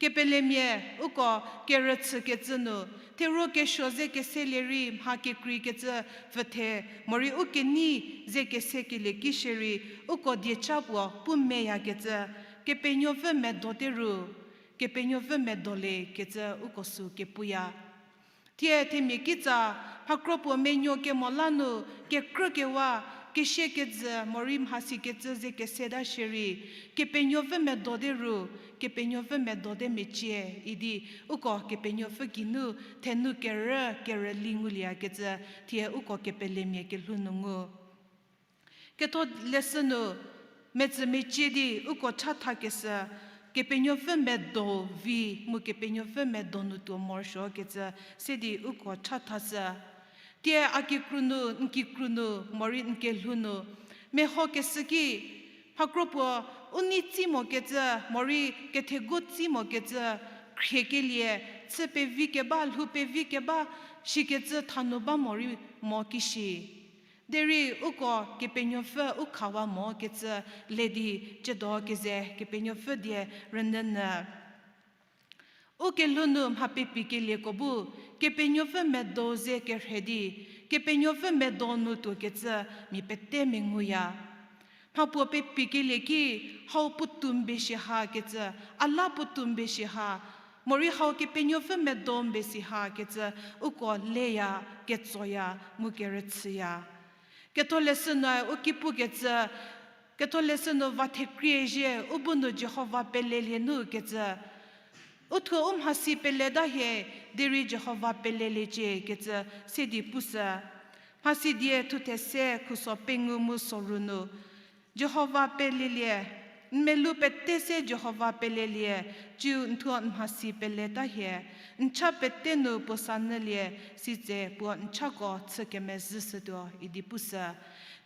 Kepelemia, uko kerüchükecü nu, theruo kesuo ze keselie rei mha kekreikecü pfüthe, morei u kenei ze kesekelie ki shierei, uko dieca puo pu meyakecü, Kepenuopfü medote ru, Kepenuopfü medole kecü uko süu kepuya. Thie themia kitsa, mhakro puo menuo kemo la nu, kekrükewa, kesie kejü, morei mhasikecü ze keseta shierei, Kepenuopfü medote ru, Kepenuopfü medote mecie, idi, uko Kepenuopfü geinu, thenu kerü, kerüli ngulieyakecü, thie uko kepelemia kelhou nu ngu. Ketholeshü nu, metsü mecie di uko chathakeshü, Kepenuopfü medo vi mu Kepenuopfü medo nu tuo morosuokecü, se di uko chathashü. Tie a kikru nu, n kikru nu, morei n kelhou nu, mehokeshü ki, mhakro puo, u nei tsi mokecü, morei kethegu tsi mokecü, khriekelie, chü pevi keba, lhou pevi keba, shikecü thanu ba morei mo kishi. Derei uko Kepenuopfü u khawa mokecü le di, tsiedo keze Kepenuopfü die rünyünyü. U kelhou nu mha pepikelieko bu, Kepenuopfü medo ze kerhei di, Kepenuopfü medo nu tuokecü mia pete menguya. Mhapuo pepikelie ki, hau puotou mbe shi hakecü, a la puotou mbe shi ha, morei hau Kepenuopfü medo mbe shi hakecü, uko leya, ketsoya, mu kerüchüya. Ketholeshü nu u ki pukecü, Ketholeshü nu va thekrie zhie, u bu nu Jihova pelelie nu kecü. U thuo u mhasi peleta hie, derei Jihova peleliecie kecü se di pushü. Mhasidie thuthe se khuso pengou mu soru nu, Jihova pelelie, n melu pete se Jihova pelelie, ciu n thuo n mhasi peleta hie, n cha pete nu puo sanyülie, sitse puo n chako chü kemezhüshütuo idi pushü.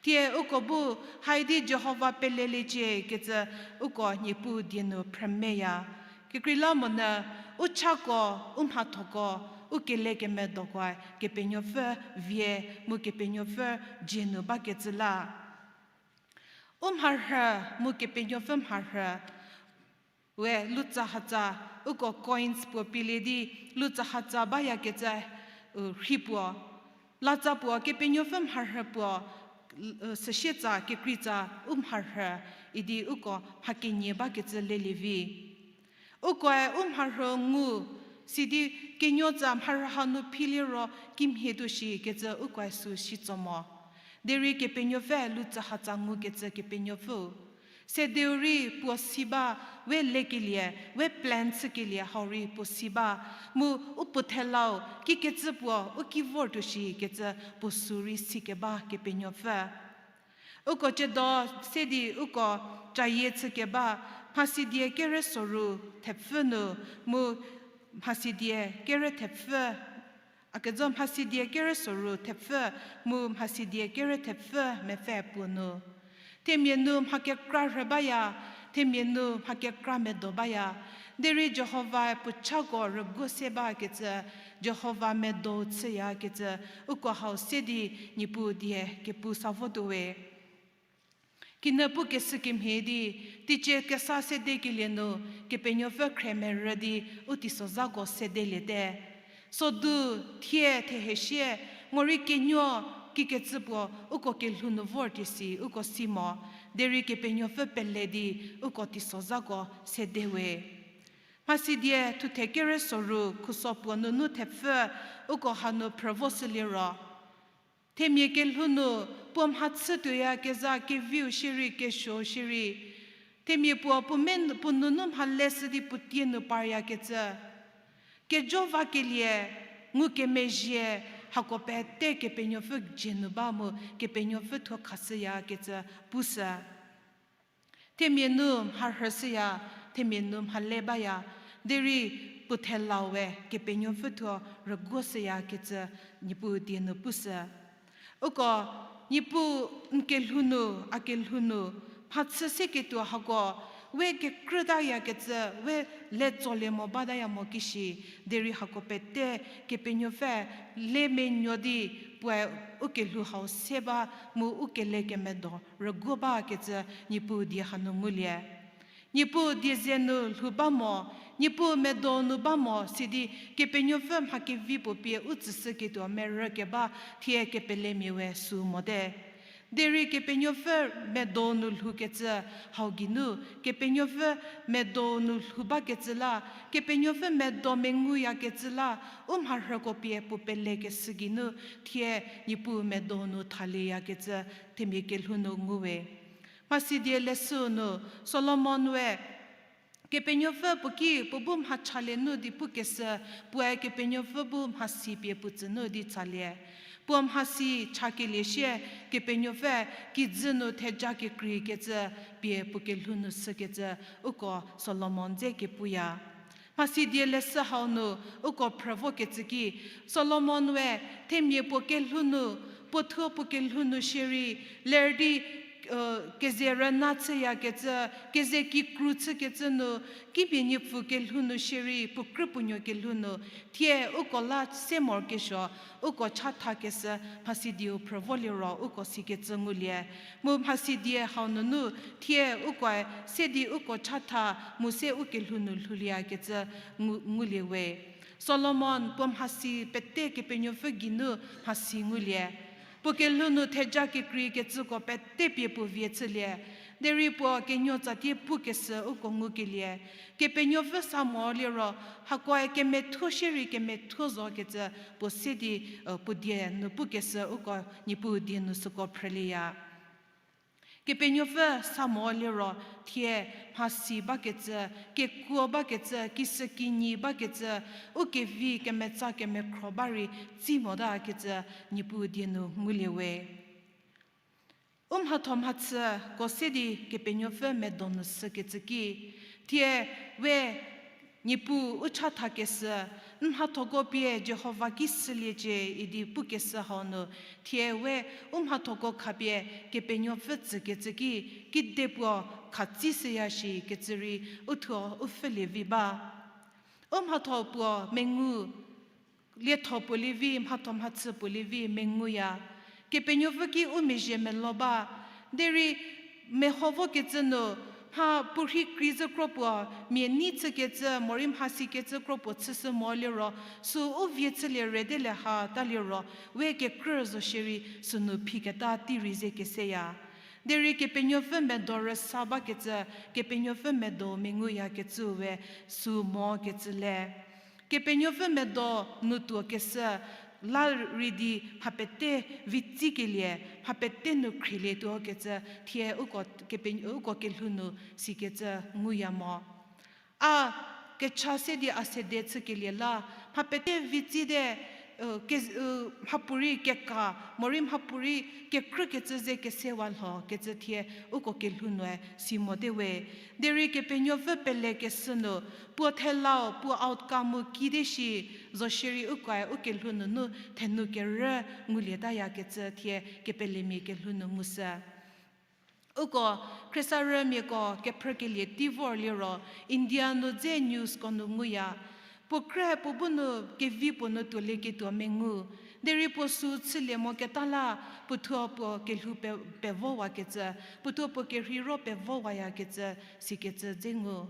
Thie uko bu, haidi Jihova peleliecie kecü uko Niepuu die nu phrümeya. Kekreilamonyü, u chako, u mhathoko, u kelekemedokoe Kepenuopfü vie mu Kepenuopfü dzie nu bakecü la. U mharhü mu Kepenuopfü mharhü we lutsahatsa, uko coins puo pielie di lutsahatsa bayakecü, u, rhi puo. Latsa puo Kepenuopfü mharhü puo, u, süsietsa, kekreitsa, u mharhü, idi uko mha kenie bakecü lelie vi. Ukoe u mharhü ngu, sidi kenuotsa mharhü hanu philiero kimhie tuo shi kecü ukoe sü shitso mo. Derei Kepenuopfü lutsahatsa ngukecü Kepenuopfüu. Sedeu rei puo si ba, we lekelie, we plan chükelie hau rei puo si ba, mu u puo thelau, kikecü puo u ki vor tuo shi kecü puo sü rei sikeba Kepenuopfü. Uko ciedo se di uko cayie chükeba, Mhasidie kere soru thepfü nu, mu Mhasidie kere thepfü, a kezo Mhasidie kere soru thepfü, mu Mhasidie kere thepfü mepfü puo nu. Themia nu mha kekra rhü baya, themia nu mha kekra medo baya. Derei Jihovae puo chako rüguo se bakecü, Jihova medo chüyakecü, uko hau se di Niepuu die kepu sa votuo we. Kine pukeshü kemhie di, teicie kesa sedekelie nu, Kepenuopfü khre merü di u teisozhako sedeliete. Sodu, thie, thehesie, morei kenuo, kikecü puo, uko kelhou nu vor tuo si, uko si mo, derei Kepenuopfü pele di, uko teisozhako sede we. Mhasidie thuthe kere soru khuso puo nunu thepfü, uko hanu phrü voshü liro. Themia kelhou nu puo mhachü tuoyakezha keviu shierei kesuou shierei. Themia puo puo me puo nunu mha leshü di puo tie nu paryakecü. Kejo vakelie, ngukemezhie, hako pete Kepenuopfü dzie nu ba mu Kepenuopfü thuo khashüyakecü pushü. Themia nu mharhüshüya, themia nu mhale baya, derei puo thelau we Kepenuopfü thuo rüguoshüyakecü Niepuu die nu pushü. Uko, Niepuu n kelhou nu, a kelhou nu, mhachü seketuo hako, we kekrütayakecü, we letsolie mo bataya mo kishi, derei hako pete Kepenuopfü le menuo di puoe u kelhou hau se ba mu u kelekemedo rüguo bakecü Niepuu die hanu ngulie. Niepuu die ze nu lhou ba mo, Niepuu medo nu ba mo sidi Kepenuopfü mha kevi puo pie u tsüshüketuo merükeba thie kepelemia we sü mote. Derei Kepenuopfü medo nu lhoukecü hau geinu, Kepenuopfü medo nu lhou bakecü la, Kepenuopfü medo menguyakecü la, u mharhüko pie puo pelekeshü geinu, thie Niepuu medo nu thalieyakecü themia kelhou nu ngu we. Mhasidie leshü nu, Solomon we, Kepenuopfü puo ki puo bu mha chalie nu di pukeshü, puoe Kepenuopfü bu mhasi pie puo tsü nu di tsalie. Puo mhasi chakelie sie Kepenuopfü kijü nu theja kekreikecü pie puo kelhou nu shükecü uko Solomon dze kepuya. Mhasidie leshü hau nu uko phrü vokecü ki, Solomon we themia puo kelhou nu, puo thuo puo kelhou nu shierei, ler di, keze rüna chüyakecü, keze kikru chükecü nu, kibie niepfu kelhou nu shierei, puo krü puo nuo kelhou nu, thie uko la se morokesuo, uko chathakeshü mhasidieu phrü voliro uko sikecü ngulie. Mu mhasidie hau nunu, thie ukoe se di uko chatha mu se u kelhou nu lhoulieyakecü ngu-, ngulie we. Solomon puo mhasi pete Kepenuopfü geinu mhasi ngulie. Puo kelhou nu theja kekreikecüko pete pie puo vie chülie. Derei puo kenuo tsatie pukeshü uko ngukelie. Kepenuopfü sa moliro, hakoe kemethuo shierei kemethuo zokecü puo se di, puo die nu pukeshü uko Niepuu die nu süko phrülieya. Kepenuopfü sa mo liro, thie mhasi bakecü, kekuo bakecü, kisükinyi bakecü, u kevi kemetsa kemekhro ba rei tsi motakecü Niepuu die nu ngulie we. U mhatho mhachüko se di Kepenuopfü medo nu sükecü ki, thie we Niepuu u chathakeshü, n mhathoko pie Jihova ki süliecie idi pukeshü hau nu, thie we u mhathoko khapie Kepenuopfü tsükecü ki, kedipuo khatsi süya shikecü rei uthuo u pfhülie vi ba. U mhatho puo mengu, lietho puo lie vi, mhatho mhachü puo lie vi menguya. Kepenuopfü ki u mezhie melo ba. Derei meho vokecü nu, mha puorhi krei zhü kro puo, mia nei chükecü, morei mhasikecü kro puo chüshü mo liro, sü u vie chülie rede le ha ta liro, we kekrü zo shierei sünu phiketa tei rei ze keseya. Derei Kepenuopfü medo rüsa bakecü, Kepenuopfü medo menguyakecü we sü mokecü le. Kepenuopfü medo nu tuokeshü la rei di mha pete vitsikelie, mha pete nu khrielietuokecü, thie uko kepe-, uko kelhou nu sikecü nguya mo. A kecha se di a sede chükelie la, mha pete vitsite, mhapuorei keka, morei mhapuorei kekrükecü ze kesewa lhokecü thie uko kelhou nue si mote we. Derei Kepenuopfü pelekeshü nu, puo thelau, puo outcome-u kide shi, zo shierei ukoe u kelhou nunu thenu kerü ngulietayakecü thie kepelemia kelhou nu ngushü. Uko khriesarümiako kephrükelie tei vor liro, India nu dze newsko nu nguya. Puo krü puo bu nu kevi puo nu tuolieketuo mengu. Derei puo sü chülie moketa la, puothuo puo kelhou pe-, pevowakecü, puothuo puo kerheiro pevowayakecü, sikecü dze ngu.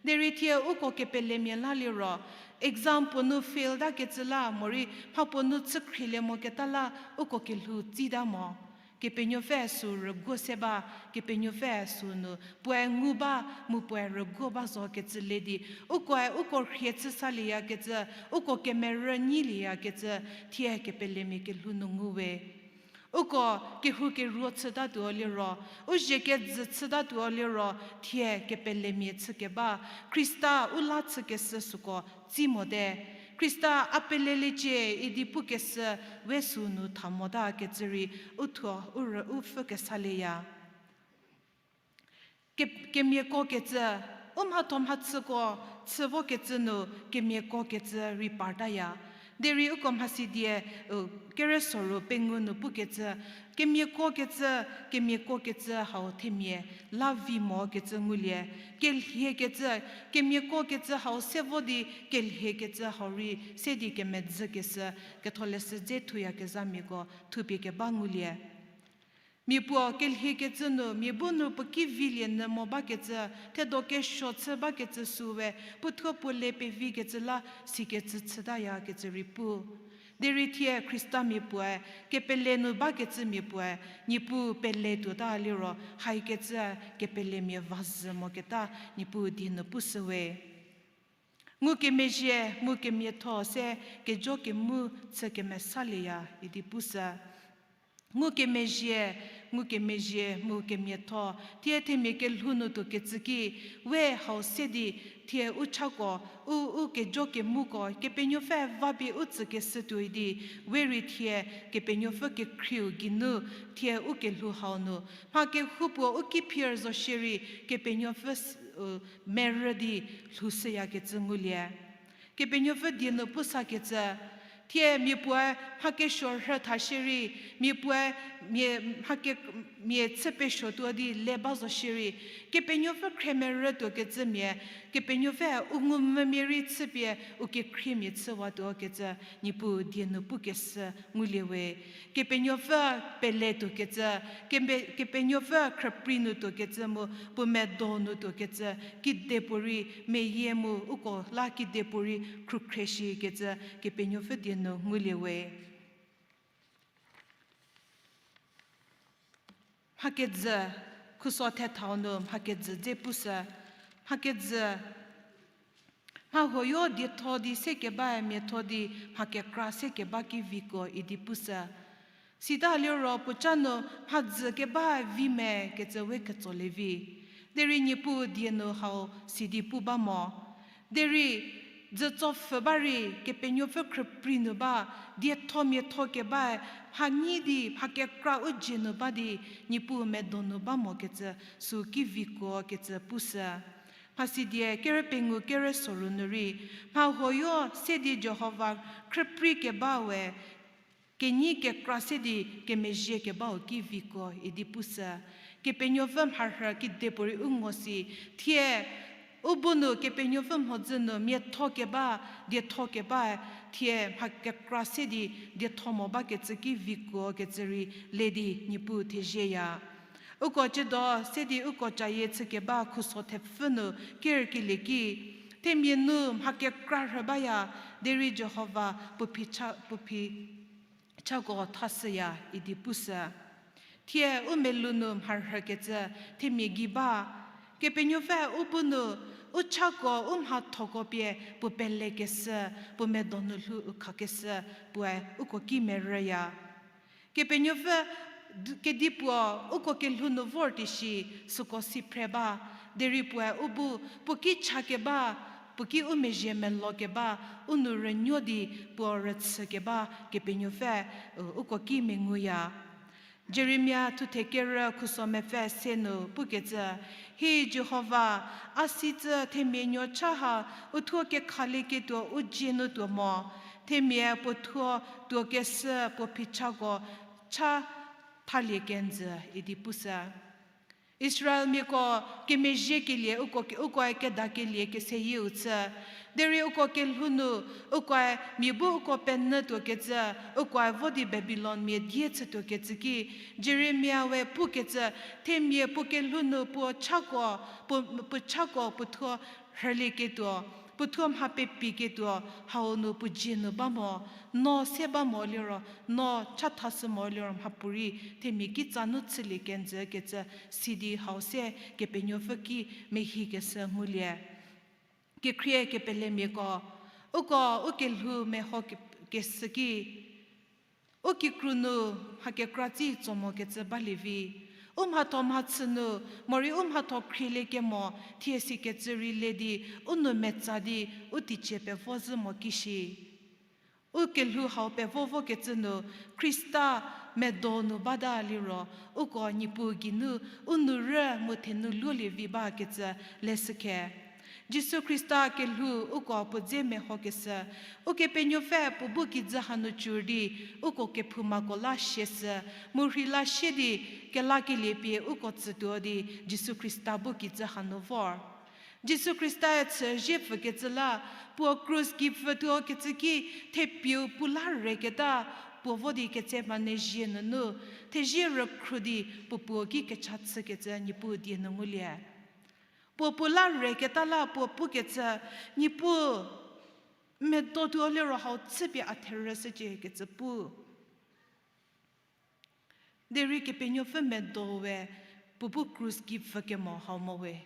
Derei thie uko kepelemia la liro, exam puo nu fail takecü la, morei mhapuo nu chükhrilie moketa la, uko kelhou tsita mo. Kepenuopfü sü rüguo se ba, Kepenuopfü sü nu puoe ngu ba, mu puoe rüguo ba zokecü le di, ukoe uko rhie chü salieyakecü, uko kemerü nyielieyakecü, thie kepelemia kelhou nu ngu we. Uko kehoukeruo chütatuo liro, u zhie kejü chütatuo liro, thie kepelemia chükeba, Khrista u la chükeshü süko tsi mote. Khrista a peleliecie idi pukeshü we sü nu tha motakecü rei uthuo u rü u pfhü kesalieya. Ke-, kemiakokecü, u mhatho mhachüko chü vokecü nu kemiakokecü rei partaya. Derei uko mhasidie, u, keresoru pengou nu pukecü, kemiakokecü, kemiakokecü hau themia la vi mokecü ngulie. Kelhiekecü, kemiakokecü hau se vo di kelhiekecü hau rei se di kemedzükeshü, ketholeshü dze thuyakezhamiako thupie keba ngulie. Mia puo kelhiekecü nu, mia bu nu puo ki vilie nyü mo bakecü, thedo kesuo chü bakecü süwe, puothuo puo le pevikecü la sikecü chütayakecü rei pu. Derei thie Khristamia puoe, kepele nu bakecümia puoe, Niepuu pele tuota liro, haikecü kepelemia vazhü moketa Niepuu die nu pushüwe. Ngukemezhie, ngukemiatho se kejo kemu chü kemesalieya idi pushü. Ngukemezhie, ngukemezhie mu kemiatho, thie themia kelhou nu tuokecü ki, we hau se di, thie u chako, u, u kejo kemuko, Kepenuopfü vapie u tsükeshü tuoi di, we rei thie Kepenuopfü kekhrieu geinu, thie u kelhou hau nu, mha kehoupuo u ki phier zo shierei, Kepenuopfü s-, u, merü di lhoushüyakecü ngulie. Kepenuopfü die nu pusakecü, thie mia puoe mha kesuo rhü tha shierei, mia puoe mia, mha ke-, mia chü pesuo tuo di le ba zo shierei, Kepenuopfü khriemerü tuokecümia, Kepenuopfü u ngumvümia rei chüpie u kekhriemia chüwatuokecü, Niepuu die nu pukeshü ngulie we. Kepenuopfü pele tuokecü, kembe-, Kepenuopfü khrüprei nu tuokecü mu puo medo nu tuokecü, kidepuorei meyie mu uko la kidepuorei khrükhrieshikecü, Kepenuopfü die nu ngulie we. Mhakejü, khuso thethau nu mhakejü dze pushü, mhakejü, mha huoyo dietho di se kebae miatho di mha kekra se keba ki viko idi pushü. Sita liro puoca nu mhadzü keba vi me kecü we ketsolie vi. Derei Niepuu die nu hau sidi pu ba mo. Derei dzütso pfhü ba rei Kepenuopfü khrüprei nu ba, dietho miatho kebae, mhanyi di mha kekra u dzie nu ba di, Niepuu medo nu ba mo kecü sü ki vikuo kecü pushü. Mhasidie kere pengou kere soru nu rei, mha huoyo se di Jihova khrüprei keba we, kenyi kekra se di kemezhie kebau ki vikuo idi pushü. Kepenuopfü mharhü kidepuorei u ngo si, thie u bu nu Kepenuopfü mhodzü nu miatho keba, dietho keba, thie mha kekra se di dietho mo bakecü ki vikuo kecü rei le di Niepuu thezieya. Uko ciedo se di uko cayie chükeba khuso thepfü nu kerkelie ki, themia nu mha kekra rhü baya, derei Jihova puo phi cha, puo phi chako thashüya idi pushü. Thie u melou nu mharhükecü themia gei ba, Kepenuopfü u bu nu u chako u mhathoko pie puo pelekeshü, puo medo nu lhou u khakeshü, puoe uko ki merüya. Kepenuopfü d-, kedipuo uko kelhou nu vor di shi süko si phre ba, derei puoe u bu puo ki cha keba, puo ki u mezhie melo keba, u nou rünuo di puo rüchü keba Kepenuopfü, u, uko ki menguya. Jeremia thuthe kerü khuso mepfü se nu pukecü, Hi Jihova, a si tsü themia nuo cha ha, u thuo kekhalieketuo u dzie nu tuo mo, themia puo thuo tuokeshü puo phichako cha thalie kenjü idi pushü. Israelmiako kemezhiekelie uko ke-, ukoe kedakelie keseyieu chü. Derei uko kelhou nu, ukoe mia bu uko penyü tuokecü, ukoe vo di Babilonmia die chütuokecü ki, Jeremia we pukecü, themia puo kelhou nu puo chako, puo, puo chako puo thuo rhülieketuo, puo thuo mha pepiketuo, hau nu puo dzie nu ba mo, no se ba mo liro, no chathashü mo liro mhapuorei themia kitsa nu chülie kenjü kecü sidi hau se Kepenuopfü ki mehikeshü ngulie. Kekhrie kepelemiako, uko u kelhou meho ke-, keshü ki, u kikru nu mha kekra tsi tso mokecü balie vi. U mhatho mhachü nu, morei u mhatho khrielie kemo, thie sikecü rei le di, u nou metsa di, u teicie pevo zhü mo ki shi. U kelhou hau pevo vokecü nu, Khrista medo nu bata liro, uko Niepuu geinu, u nou rü mu thenu luolie vi bakecü leshükhe. Jisu Khrista kelhou uko puo dze mehokeshü, Ukepenuopfü puo bu kijü hanu cür di, uko kephoumako la sieshü, mu rhei la sie di, kelakelie pie uko tsütuo di, Jisu Khrista bu kijü hanu vor. Jisu Khrista-e chü zie pfükecü la, puo krus gei pfütuo kecü ki, thepieu puo la reketa, puo vo di ketse mane zie nunu, thezie rükhru di, puo puo ki kecha chükecü Niepuu die nu ngulie. Puo puo la reketa la puo pukecü, Niepuu, medo tuo liro hau chüpie a therü shücie kecü pu. Derei Kepenuopfü medo we puo bu krus gei pfükemo hau mo we.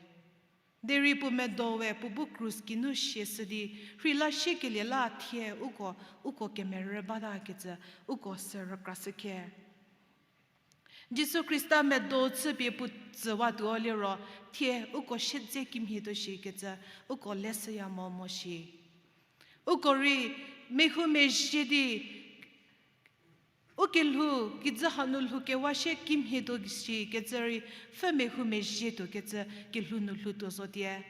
Derei puo medo we puo bu krus geinu sieshü di, rhei la siekelie la thie uko, uko kemerü bata kecü, uko sü rükrashükhe. Jisu Khrista medo chüpie puo tsüwatuo liro, thie uko siedze kimhie tuo shi kecü, uko leshüya mo mo shi. Uko rei, mehoumezhie di, u kelhou, kijü hanu lhou kewa sie kimhie tuo shi kecü rei, pfü mehoumezhie tuo kecü kelhou nu lhou tuo zotie.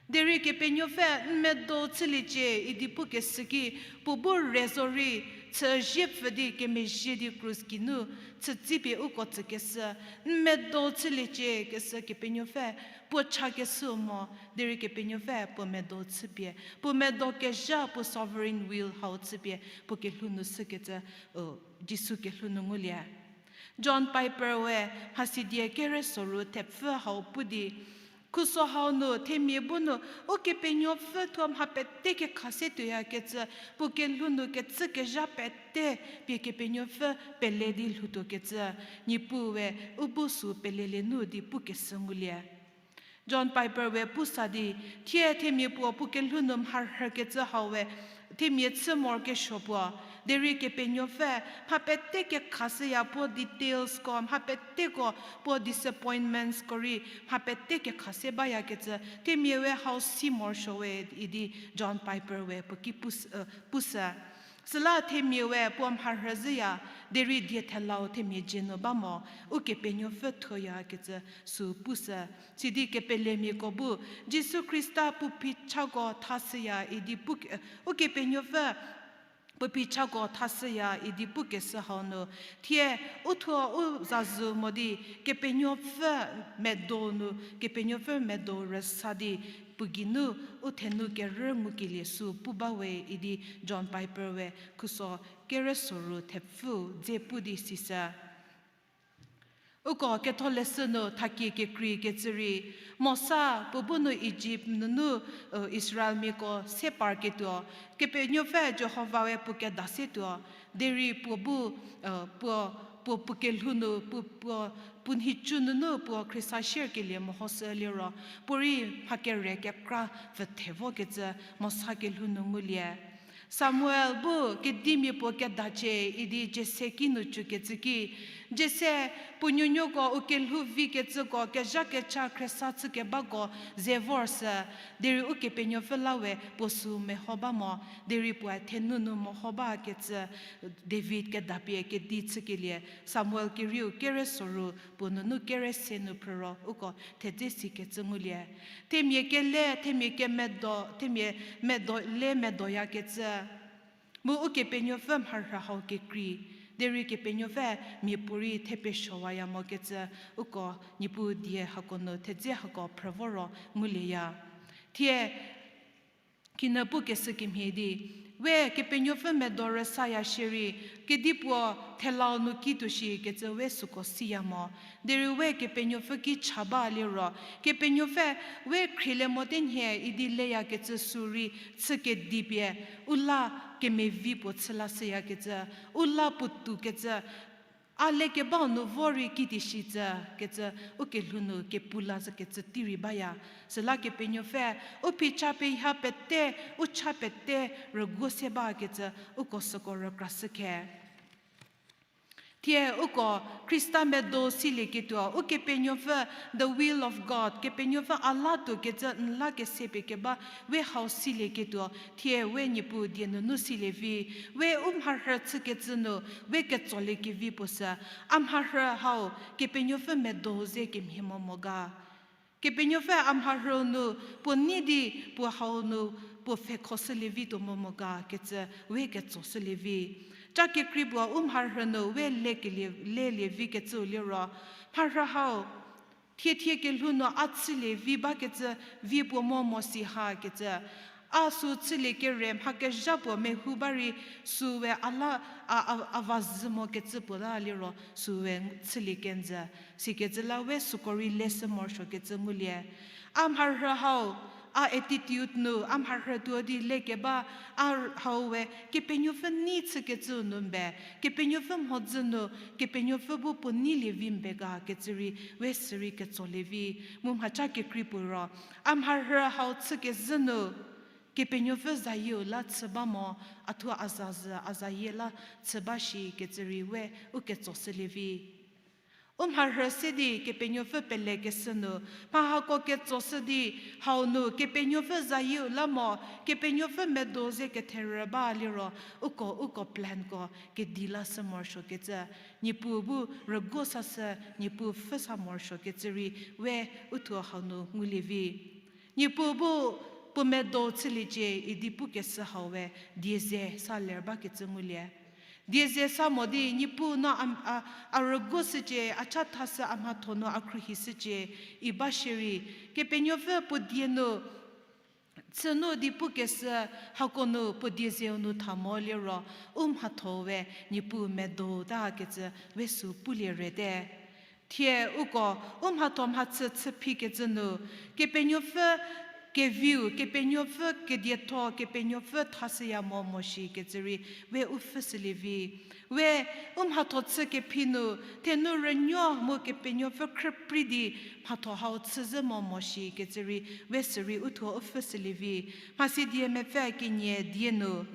Derei Kepenuopfü n medo chüliecie idi pukeshü ki, puo bu re zorei, chü zie pfü di kemezhie di krus geinu, chütsipie uko tsükeshü, n medo chüliecie keshü Kepenuopfü, puo chakeshü mo, derei Kepenuopfü puo medo chüpie, puo medo kezha puo sovereign will hau chüpie, puo kelhou nu shükecü, u, Jisu kelhou nu ngulie. John Piper we mhasidie kere soru thepfü hau pu di, khuso hau nu themia bu nu, Ukepenuopfü thuo mha pete kekha se tuoyakecü, puo kelhou nu kecü kezha pete pie Kepenuopfü pele di lhoutuokecü, Niepuu we u bu sü pelelie nu di pukeshü ngulie. John Piper we pu sa di, thie themia puo puo kelhou nu mharhükecü hau we, themia chü morokesuo puo, derei Kepenuopfü mha pete kekhashüya puo detailsko, mha peteko puo disappointmentsko rei mha pete kekhashü bayakecü, themia we hau si morosuo we idi John Piper we puo ki pus-, pushü. Süla themia we puo mharhü zhüya, derei die thelau themia dzie nu ba mo, Ukepenuopfü thuoyakecü sü pushü. Sidi kepelemiako bu, Jisu Khrista puo phichako thashüya idi pu-, Ukepenuopfü puo phichako thashüya idi pukeshü hau nu, thie u thuo u zazü mo di, Kepenuopfü medo nu, Kepenuopfü medo rüsa di, puo geinu u thenu kerü ngukelie sü pu ba we idi John Piper we khuso kere soru thepfü dze pu di sishü. Uko ketholeshü nu thakie kekreikecü rei, Mosa puo bu nu Ijipt nunu, Israelmiako se parketuo, Kepenuopfü Jihova we puo keda setuo, derei puo bu, puo, puo, puo kelhou nu, puo, puo, puo nhicu nunu puo khriesa sierkelie mehoshü liro, puorei mha kere kekra pfüthe vokecü Mosa kelhou nu ngulie. Samuel bu kedimia puo kedacie idi Jese ki nu cükecü ki, Jese puo nuonuoko u kelhou vikecüko kezhakecha khriesa chükebako ze vorsü, derei Ukepenuopfü la we puo sü meho ba mo, derei puoe thenu nu meho bakecü David kedapie kedi chükelie Samuel kerieu kere soru puo nunu kere se nu phrüro uko thedze sikecü ngulie. Themia kele, themia kemedo, themia medo le medoyakecü. Mu Ukepenuopfü mharhü hau kekrei, derei Kepenuopfü miapuorei thepesuowaya mokecü, uko Niepuu die hako nu thedze hako phrü voro ngulieya. Thie kine pukeshü kemhie di, we Kepenuopfü medo rüsaya shierei, kedipuo thelau nu kituo shikecü we süko siya mo. Derei we Kepenuopfü ki cha ba liro, Kepenuopfü we khrielie mote nhie idi leyakecü sü rei chü kedipie, u la kemevi puo chü lashüyakecü, u la puotoukecü, a lekebau nu vo rei kitieshicü kecü, u kelhou nu kepu la zhükecü tei rei baya. Süla Kepenuopfü, u phicha pie ha pete, u cha pete rüguo se bakecü, uko süko rükrashü khe. Thie uko Khrista medo silieketuo, Ukepenuopfü, the will of God, Kepenuopfü a la tuokecü n la kese pie keba we hau silieketuo, thie we Niepuu die nunu silie vi, we u mharhü chükecü nu, we ketsolie kevi puo sü, a mharhü hau Kepenuopfü medo ze kemhie mo mo ga. Kepenuopfü a mharhü nu puo nei di puo hau nu puo pfhekhoshülie vi tuo mo mo ga kecü we ketsoshülie vi. Ca kekrei puo u mharhü nu we lekelie, lelie vikecüu liro, mharhü hau, thie thie kelhou nu a chülie vi bakecü vi puo mo mo si hakecü, a sü chülie kere mha kezha puo mehou ba rei süwe a la, a, a, a va zhü mokecü puo la liro süwe chülie kenjü. Sikecü la we süko rei leshü morosuokecü ngulie. A mharhü hau, a attitude nu, a mharhü tuo di lekeba, a hau we Kepenuopfü nei chükecüu nu mbe, Kepenuopfü mhodzü nu, Kepenuopfü bu puo neilie vi mbe ga kecü rei we sü rei ketsolie vi, mu mhaca kekrei puo ro, a mharhü hau chükezhü nu, Kepenuopfü zayieu la chü ba mo, a thuo a zazü a zayie la chü ba shikecü rei we u ketsoshülie vi. U mharhü se di Kepenuopfü pelekeshü nu, mha hako ketsoshü di hau nu Kepenuopfü zayieu la mo, Kepenuopfü medo ze ketherü ba liro, uko, uko planko kedi lashü morosuokecü, Niepuu bu rüguo sashü, Niepuu pfhü sa morosuokecü rei we u thuo hau nu ngulie vi. Niepuu bu puo medo chüliecie idi pukeshü hau we die ze sa ler bakecü ngulie. Die ze sa mo di Niepuu no a, a, a rüguoshücie, a cha thashü, a mhatho nu a khruohishücie, i ba shierei, Kepenuopfü puo die nu chü nu di pukeshü hako nu puo die zeu nu tha mo liro, u mhatho we Niepuu medo takecü we sü pulie rete. Thie uko u mhatho mhachü chüphikecü nu, Kepenuopfü keviu, Kepenuopfü kedietho, Kepenuopfü thashüya mo mo shi kecü rei, we u pfhüshülie vi. We u mhatho chü kephi nu, thenu rünuo mu Kepenuopfü khrüprei di mhatho hau chüzhü mo mo shi kecü rei, we sürei uthuo u pfhüshülie vi. Mhasidie mepfü kenie die nu,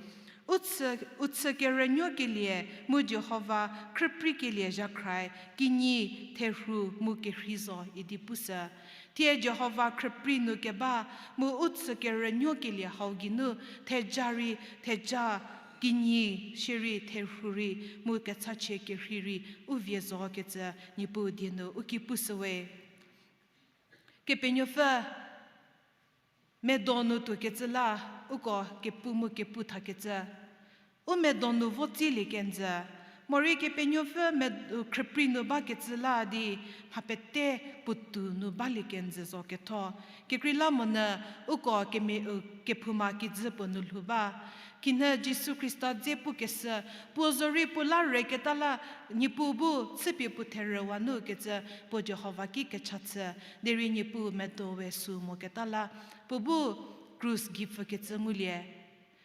u chü, u chü kerünuokelie mu Jihova khrüpreikelie zhakhrae, kinyi, therhu mu kerhei zo idi pushü. Thie Jihova khrüprei nu keba mu u chü kerünuokelie hau geinu, theja rei, theja, kinyi, shierei, therhu rei, mu kechachie kerhei rei, u vie zo kecü Niepuu die nu u ki pushüwe. Kepenuopfü medo nu tuokecü la, uko kepu mu kepu thakecü. U medo nu vo tsilie kenjü. Morei Kepenuopfü me-, khrüprei nu bakecü la di, mha pete puotou nu balie kenjü zo ketho. Kekreilamonyü uko kemia, u, kephouma kijü puo nu lhou ba. Kinhie Jisu Khrista dze pukeshü, puo zorei puo la reketa la, Niepuu bu chüpie puo therüwa nu kecü puo Jihova ki kecha chü, derei Niepuu medo we sü moketa la, puo bu krus gei pfükecü ngulie.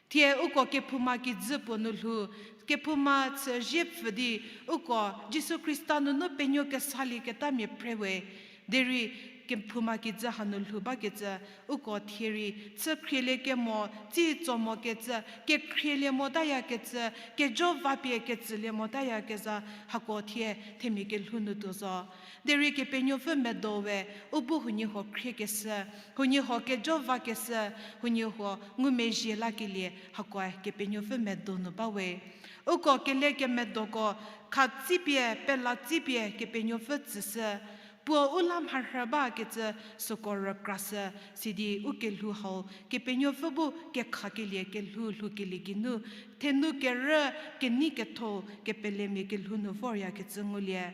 Thie uko kephouma kijü puo nu lhou, kephouma chü zie pfü di, uko Jisu Khrista nunu penuo kesalieketa mia phre we, derei kephouma kijü hanu lhou bakecü, uko thie rei chü khrielie kemo, tsi tso mokecü, kekhrielie motayakecü, kejo vapie kecülie motayakezha, hako thie themia kelhou nu tuo zo. Derei Kepenuopfü medo we, u bu huoniehuo khriekeshü, huoniehuo kejo vakeshü, huoniehuo ngumezhie lakelie, hakoe Kepenuopfü medo nu ba we. Uko kele kemedoko, khatsipie, pelatsipie Kepenuopfü tsüshü, puo u la mharhü bakecü süko rükrashü, sidi u kelhou hau, Kepenuopfü bu kekhakelie kelhou lhoukelie geinu, thenu kerü, kenei ketho, kepelemia kelhou nu voryakecü ngulie.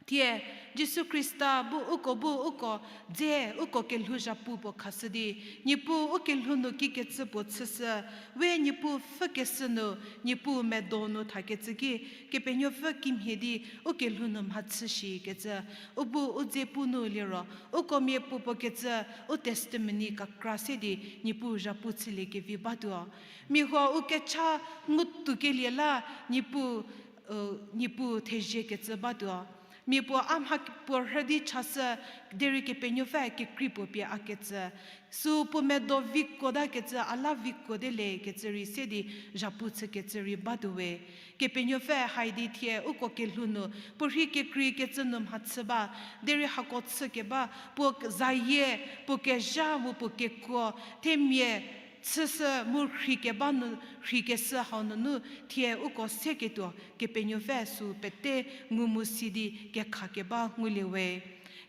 Thie, Jisu Khrista bu uko bu uko dze uko kelhou zhapu puo khashü di, Niepuu u kelhou nu kikecü puo chüshü, we Niepuu pfhükeshü nu, Niepuu medo nu thakecü ki, Kepenuopfü kimhie di u kelhou nu mhachü shikecü, u bu u dze pu nu liro, uko miapuo puo kecü, u testimony kekra se di Niepuu zhapu chüliekevi batuo. Mia huo u kecha ngutuokelie la Niepuu, u, Niepuu theziekecü batuo. Miapuo a mha puo rhü di chashü, derei Kepenuopfü kekrei puo pie a kecü. Süu puo medo vikuotakecü, a la vikuo de le kecü rei se di zhapu chükecü rei batuo we. Kepenuopfü haidi thie uko kelhou nu, puo rhei kekreikecü nu mhachü ba, derei hako chükeba, puo zayie, puo kezha mu puo kekuo, themia chüshü mu rheikeba nu, rheikeshü hau nunu thie uko seketuo, Kepenuopfü süu pete ngu mu si di kekhakeba ngulie we.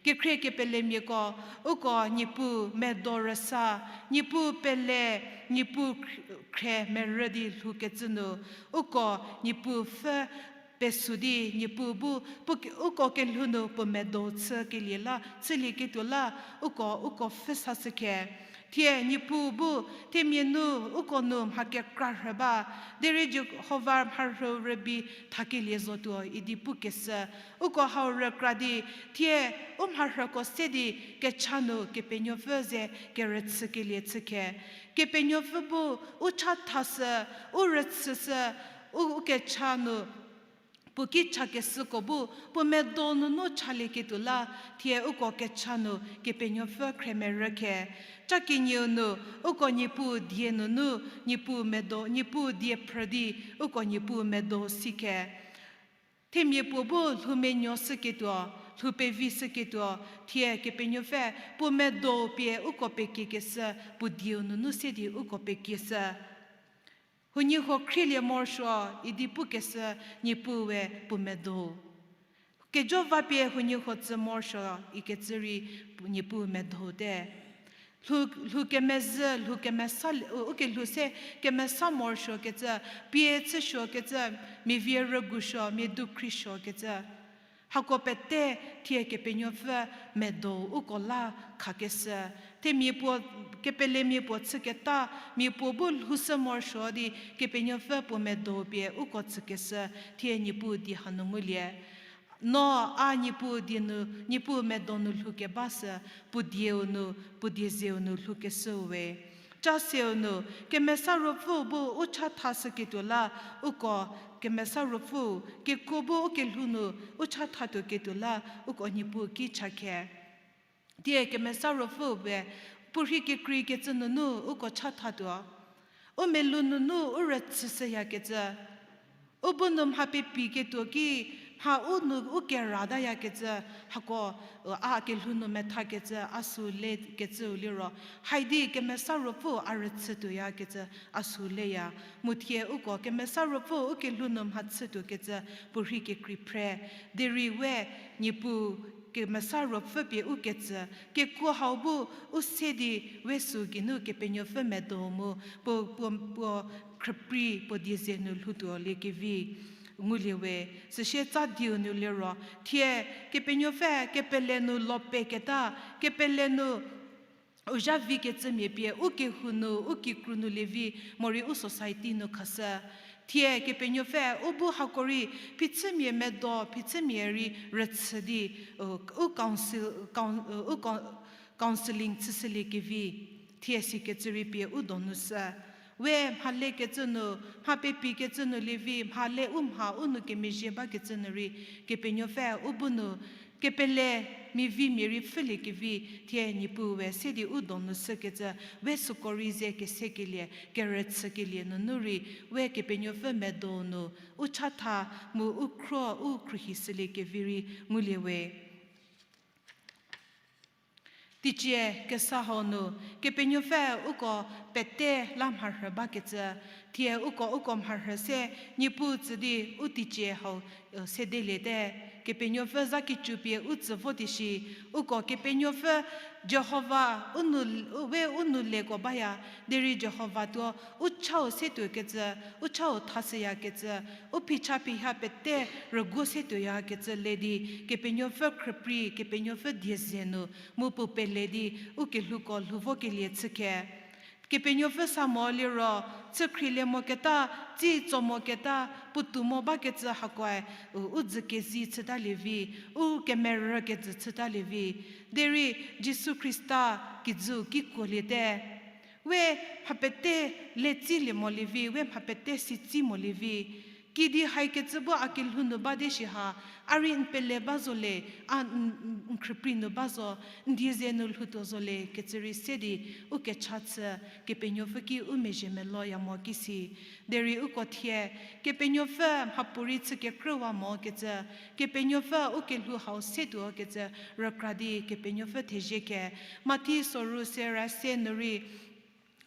Kekhrie kepelemiako, uko Niepuu medo rüsa, Niepuu pele, Niepuu khrie, khrie merü di lhoukecü nu, uko Niepuu pfhü pesu di Niepuu bu, puo ke-, uko kelhou nu puo medo chükelie la, chülieketuo la, uko, uko pfhü sashü khe. Thie Niepuu bu, themia nu, uko nu mha kekra rhü ba, derei Jihova mharhüu rübei thakelie zotuo idi pukeshü, uko hau rükra di, thie u mharhüko se di kecha nu Kepenuopfü ze kerüchükelie chü khe. Kepenuopfü bu u chathashü, u rüchüshü, u, u kecha nu puo ki chakeshüko bu, puo medo nunu chalieketuo la, thie uko kecha nu Kepenuopfü khrie merü khe. Ca kenieu nu, uko Niepuu die nunu, Niepuu medo, Niepuu die phrü di, uko Niepuu medo si khe. Themia puo bu lhoumenuo shüketuo, lhou pevi shüketuo, thie Kepenuopfü puo medo pie uko pekiekeshü, puo dieu nunu se di uko pekieshü. Huoniehuo khrielie morosuo idi pukeshü Niepuu we puo medo. Kejo vapie huoniehuo tsü morosuo ikecü rei Niepuu medo te. Lhou, lhou kemezhü, lhou kemesa, u, ukelhou se kemesa morosuokecü, pie chüsuokecü, mia vie rügusuo, mia dukhrieshükecü. Hako pete thie Kepenuopfü medo uko la khakeshü. Themia puo, kepelemia puo chüketa, mia puo bu lhoushü morosuo di Kepenuopfü puo medo pie uko tsükeshü, thie Niepuu die hanu ngulie. No a Niepuu die nu, Niepuu medo nu lhoukeba sü, puo dieu nu, puo diezeu nu lhoukeshüu we. Chasiu nu, Kemesa Ruopfüu bu u chathashüketuo la, uko Kemesa Ruopfüu, kekuo bu u kelhou nu u chathatuoketuo la, uko Niepuu ki cha khe. Thie Kemesa Ruopfüu be, puorhi kekreikecü nunu uko chathatuo. U melou nunu u rüchüshüyakecü. U bu nu mha pepiketuo ki, mha u nu u keratayakecü, hako, a kelhou nu methakecü, a sü lekecüu liro. Haidi Kemesa Ruopfüu a rüchütuoyakecü, a sü leya. Mu thie uko Kemesa Ruopfüu u kelhou nu mhachütuokecü, puorhi kekrei phre. Derei we, Niepuu Kemesa Ruopfü pie u ketsü, kekuo hau bu u se di we sü geinu Kepenuopfü medo mu, puo, puo, puo khrüprei puo dieze nu lhoutuo liekevi ngulie we, süsie tsa dieu nu liro, thie Kepenuopfü kepele nu lo peketa, kepele nu u zha vikecümia pie, u kehou nu, u kikru nu lievi, morei u society nu khashü. Thie Kepenuopfü, u bu hako rei, phichümia medo, phichümia rei rüchü di, u, u counsel, coun-, u coun-, counseling chüshüliekevi, thie sikecü rei pie u donu sü. We mha lekecü nu, mha pepikecü nu lievi, mha le u mha u nu kemezhie bakecü nu rei, Kepenuopfü u bu nu, kepele mia vi mia rei pfhüliekevi, thie Niepuu we se di u donu sükecü, we süko rei ze kesekelie, kerüchükelie nunu rei, we Kepenuopfü medo nu, u chatha mu u khro u khruohishüliekevi rei ngulie we. Teicie kesa hau nu, Kepenuopfü uko pete la mharhü bakecü, thie uko, uko mharhü se, Niepuu tsü di u teicie hau, e, sedeliete, Kepenuopfü za kicü pie u tsü vo di shi, uko Kepenuopfü Jihova, u nu, we u nu leko baya, derei Jihova tuo, u chau setuokecü, u chau thashüyakecü, u phicha phiha pete rüguo setuoyakecü le di, Kepenuopfü khrüprei, Kepenuopfü dieze nu, mu puo pele di, u kelhouko lhou vokelie chükhe. Kepenuopfü sa mo liro, chü khrielie moketa, tsi tso moketa, puotou mo bakecü hakoe, u, u dzü kezi chütalie vi, u kemerü kejü chütalie vi. Derei Jisu Khrista kijüu kikuoliete. We mha pete letsilie molie vi, we mha pete sitsi molie vi. Kidi haikecü bu a kelhou nu ba di shi ha, a rei n pele ba zo le, a n, n, n khrüprei nu ba zo, n dieze nu lhoutuo zo le, kecü rei se di, u kecha chü, Kepenuopfü ki u mezhie meloya mo kisi. Derei uko thie, Kepenuopfü mhapuorei chü kekrüwa mokecü, Kepenuopfü u kelhou hau setuokecü, rükra di Kepenuopfü thezie khe, Mathi soru sera se nu rei,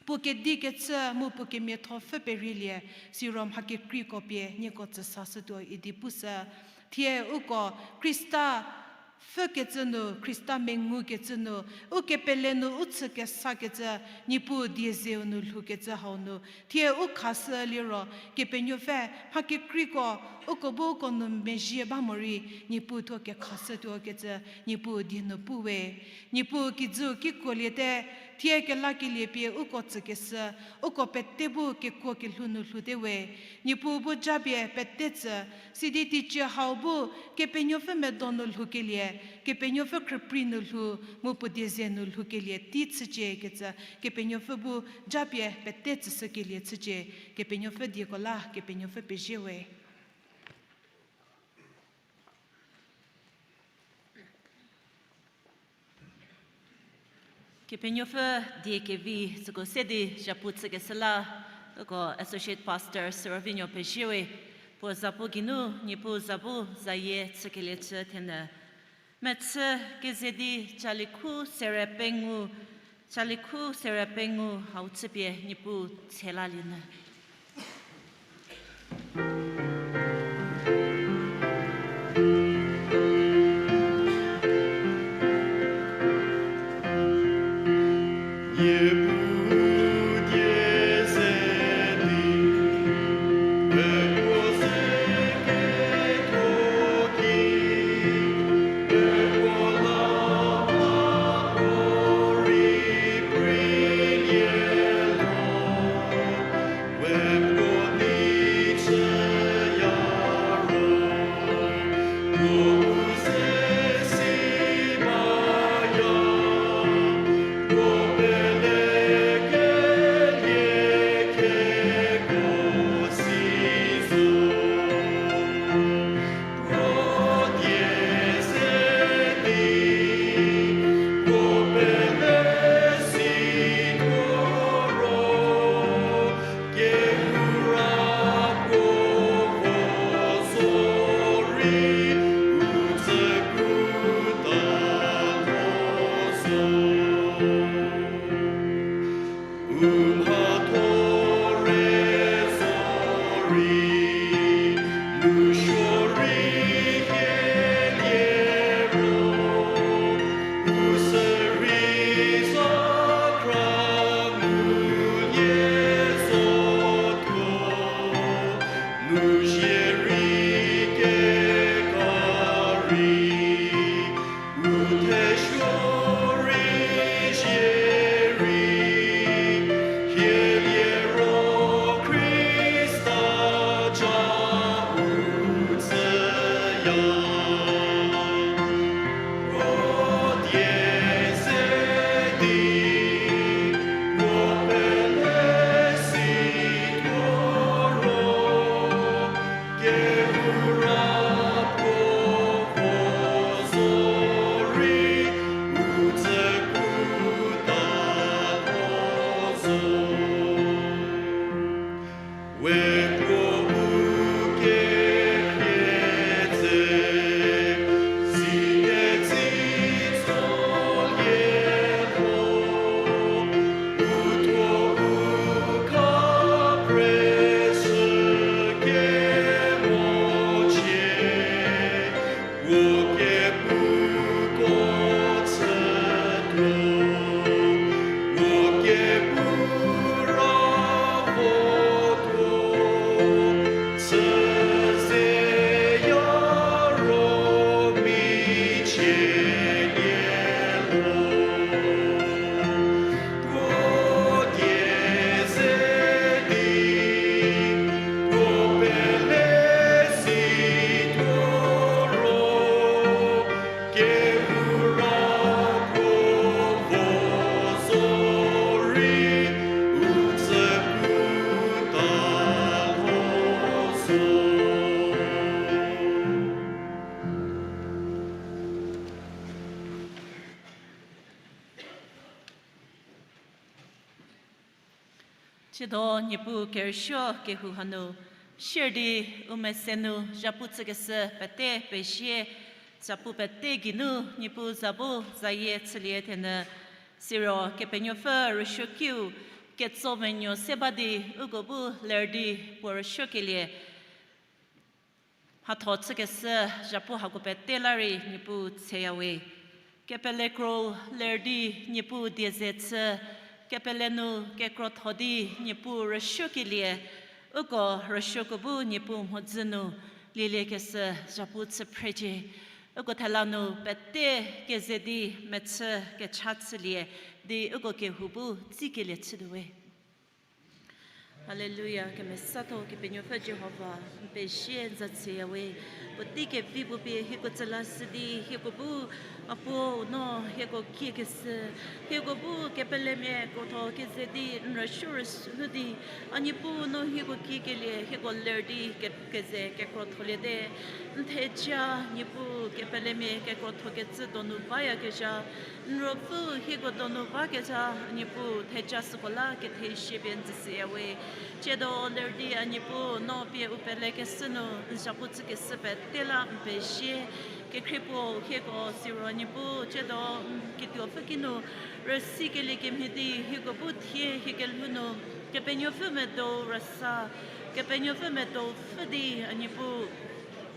puo kedi kechü mu puo kemiatho pfü perielie, siro mha kekreiko pie nieko tsüsashütuo idi pushü. Thie uko Khrista pfükecü nu, Khrista mengukecü nu, u kepele nu u chü kesakecü, Niepuu diezeu nu lhoukecü hau nu, thie u khashü liro, Kepenuopfü mha kekreiko, uko bu uko nu mezhie ba morei, Niepuu thuo kekhashütuokecü, Niepuu die nu pu we. Niepuu kijüu kikuoliete, thie kelakelie pie uko tsükeshü, uko pete bu kekuo kelhou nu lhoute we. Niepuu bu japie pete tsü, sidi teicie hau bu, Kepenuopfü medo nu lhoukelie, Kepenuopfü khrüprei nu lhou, mu puo dieze nu lhoukelie tei chücie kecü, Kepenuopfü bu japie pete tsüshükelie chücie, Kepenuopfü dieko la, Kepenuopfü pezie we. Kepenuopfü die kevi süko se di zhapu chükeshü la, uko Associate Pastor Sürüvinuo pezie we, puo zapu geinu, Niepuu zapu zayie chükelie chü thenyü. Mechü keze di calikhu sere pengou, calikhu sere pengou hau chüpie Niepuu tshelalienü. Tsiedo Niepuu kerüsuo kehou hanu, shierdi u mese nu zhapu chükeshü pete pezie, zhapu pete geinu Niepuu za bu zayie chülie thenyü, siro Kepenuopfü rüsuokiu ketso menuo se ba di uko bu ler di puo rüsuokelie mhatho chükeshü zhapu hako pete la rei Niepuu tseyawe. Kepele kro ler di Niepuu die ze chü, kepele nu kekrotho di Niepuu rüsuokelie, uko rüsuoko bu Niepuu mhodzü nu lieliekeshü zhapu chü phrecie. Uko thela nu pete keze di mechü kecha chülie di uko kehou bu tsikelie chütuowe. Haleluya, kemesatho Kepenuopfü Jihova, n pezie n za tseyawe. Puotei kevi puo pie hieko tsüla shü di, hieko bu, a puo no hieko kiekeshü, hieko bu kepelemia krotho keze di n rüsuo rüsuo nu di, a Niepuu no hieko kiekelie hieko ler di ke-, keze kekrotholiete. N theja Niepuu kepelemia kekrothokecü donu bayakezha, n Ruopfü hieko donu bakezha, a Niepuu theja süko la kethezie pie n tsüshüyawe. Tsiedo ler di a Niepuu no pie u pelekeshü nu n zhapu chükeshü pete la n pezie. Kekhrie puo hieko siro Niepuu tsiedo, n kituopfü ki nu rüsikelie kemhie di hieko bu thie hie kelhou nu Kepenuopfü medo rüsa, Kepenuopfü medo pfü di a Niepuu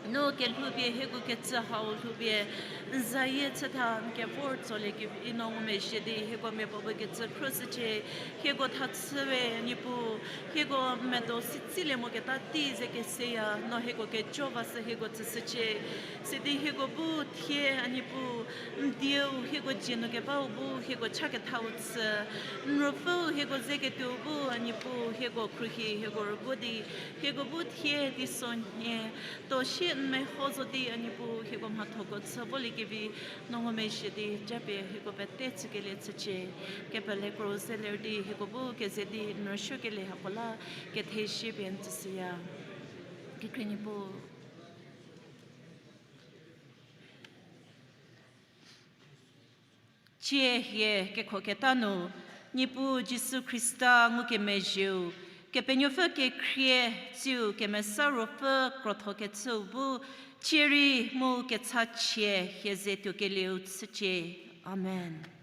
no kelhou pie hieko kecü hau lhoupie n zayie chütha n kevor tsolie kevi no ngumezhie di hieko miapuo bu kecü khruoshücie. Hieko thachüwe Niepuu, hieko medo sitsilie moketa tei ze keseya no hieko kejo va sü hieko tsüshücie. Sidi hieko bu thie a Niepuu, n dieu hieko dzie nu kebau bu hieko cha kethau chü, n Ruopfüu hieko ze ketuo bu a Niepuu hieko khruohi hieko rüguo di, hieko bu thie teisonhie tuo sie n meho zo di a Niepuu hieko mhathoko chü volie kevi no ngumezhie di japie hieko pete chükelie chücie. Kepele kro ze ler di hieko bu keze di n rüsuokelie hako la kethezie pie n tsüshüya. Kekhrie Niepuu. Tsie hie kekhoketa nu, Niepuu Jisu Khrista ngukemezhieu, Kepenuopfü kekhrie, tsiu Kemesa Ruopfü krothokecüu bu, tsie rei mu kechachie hie ze tuokelieu chücie. Amen.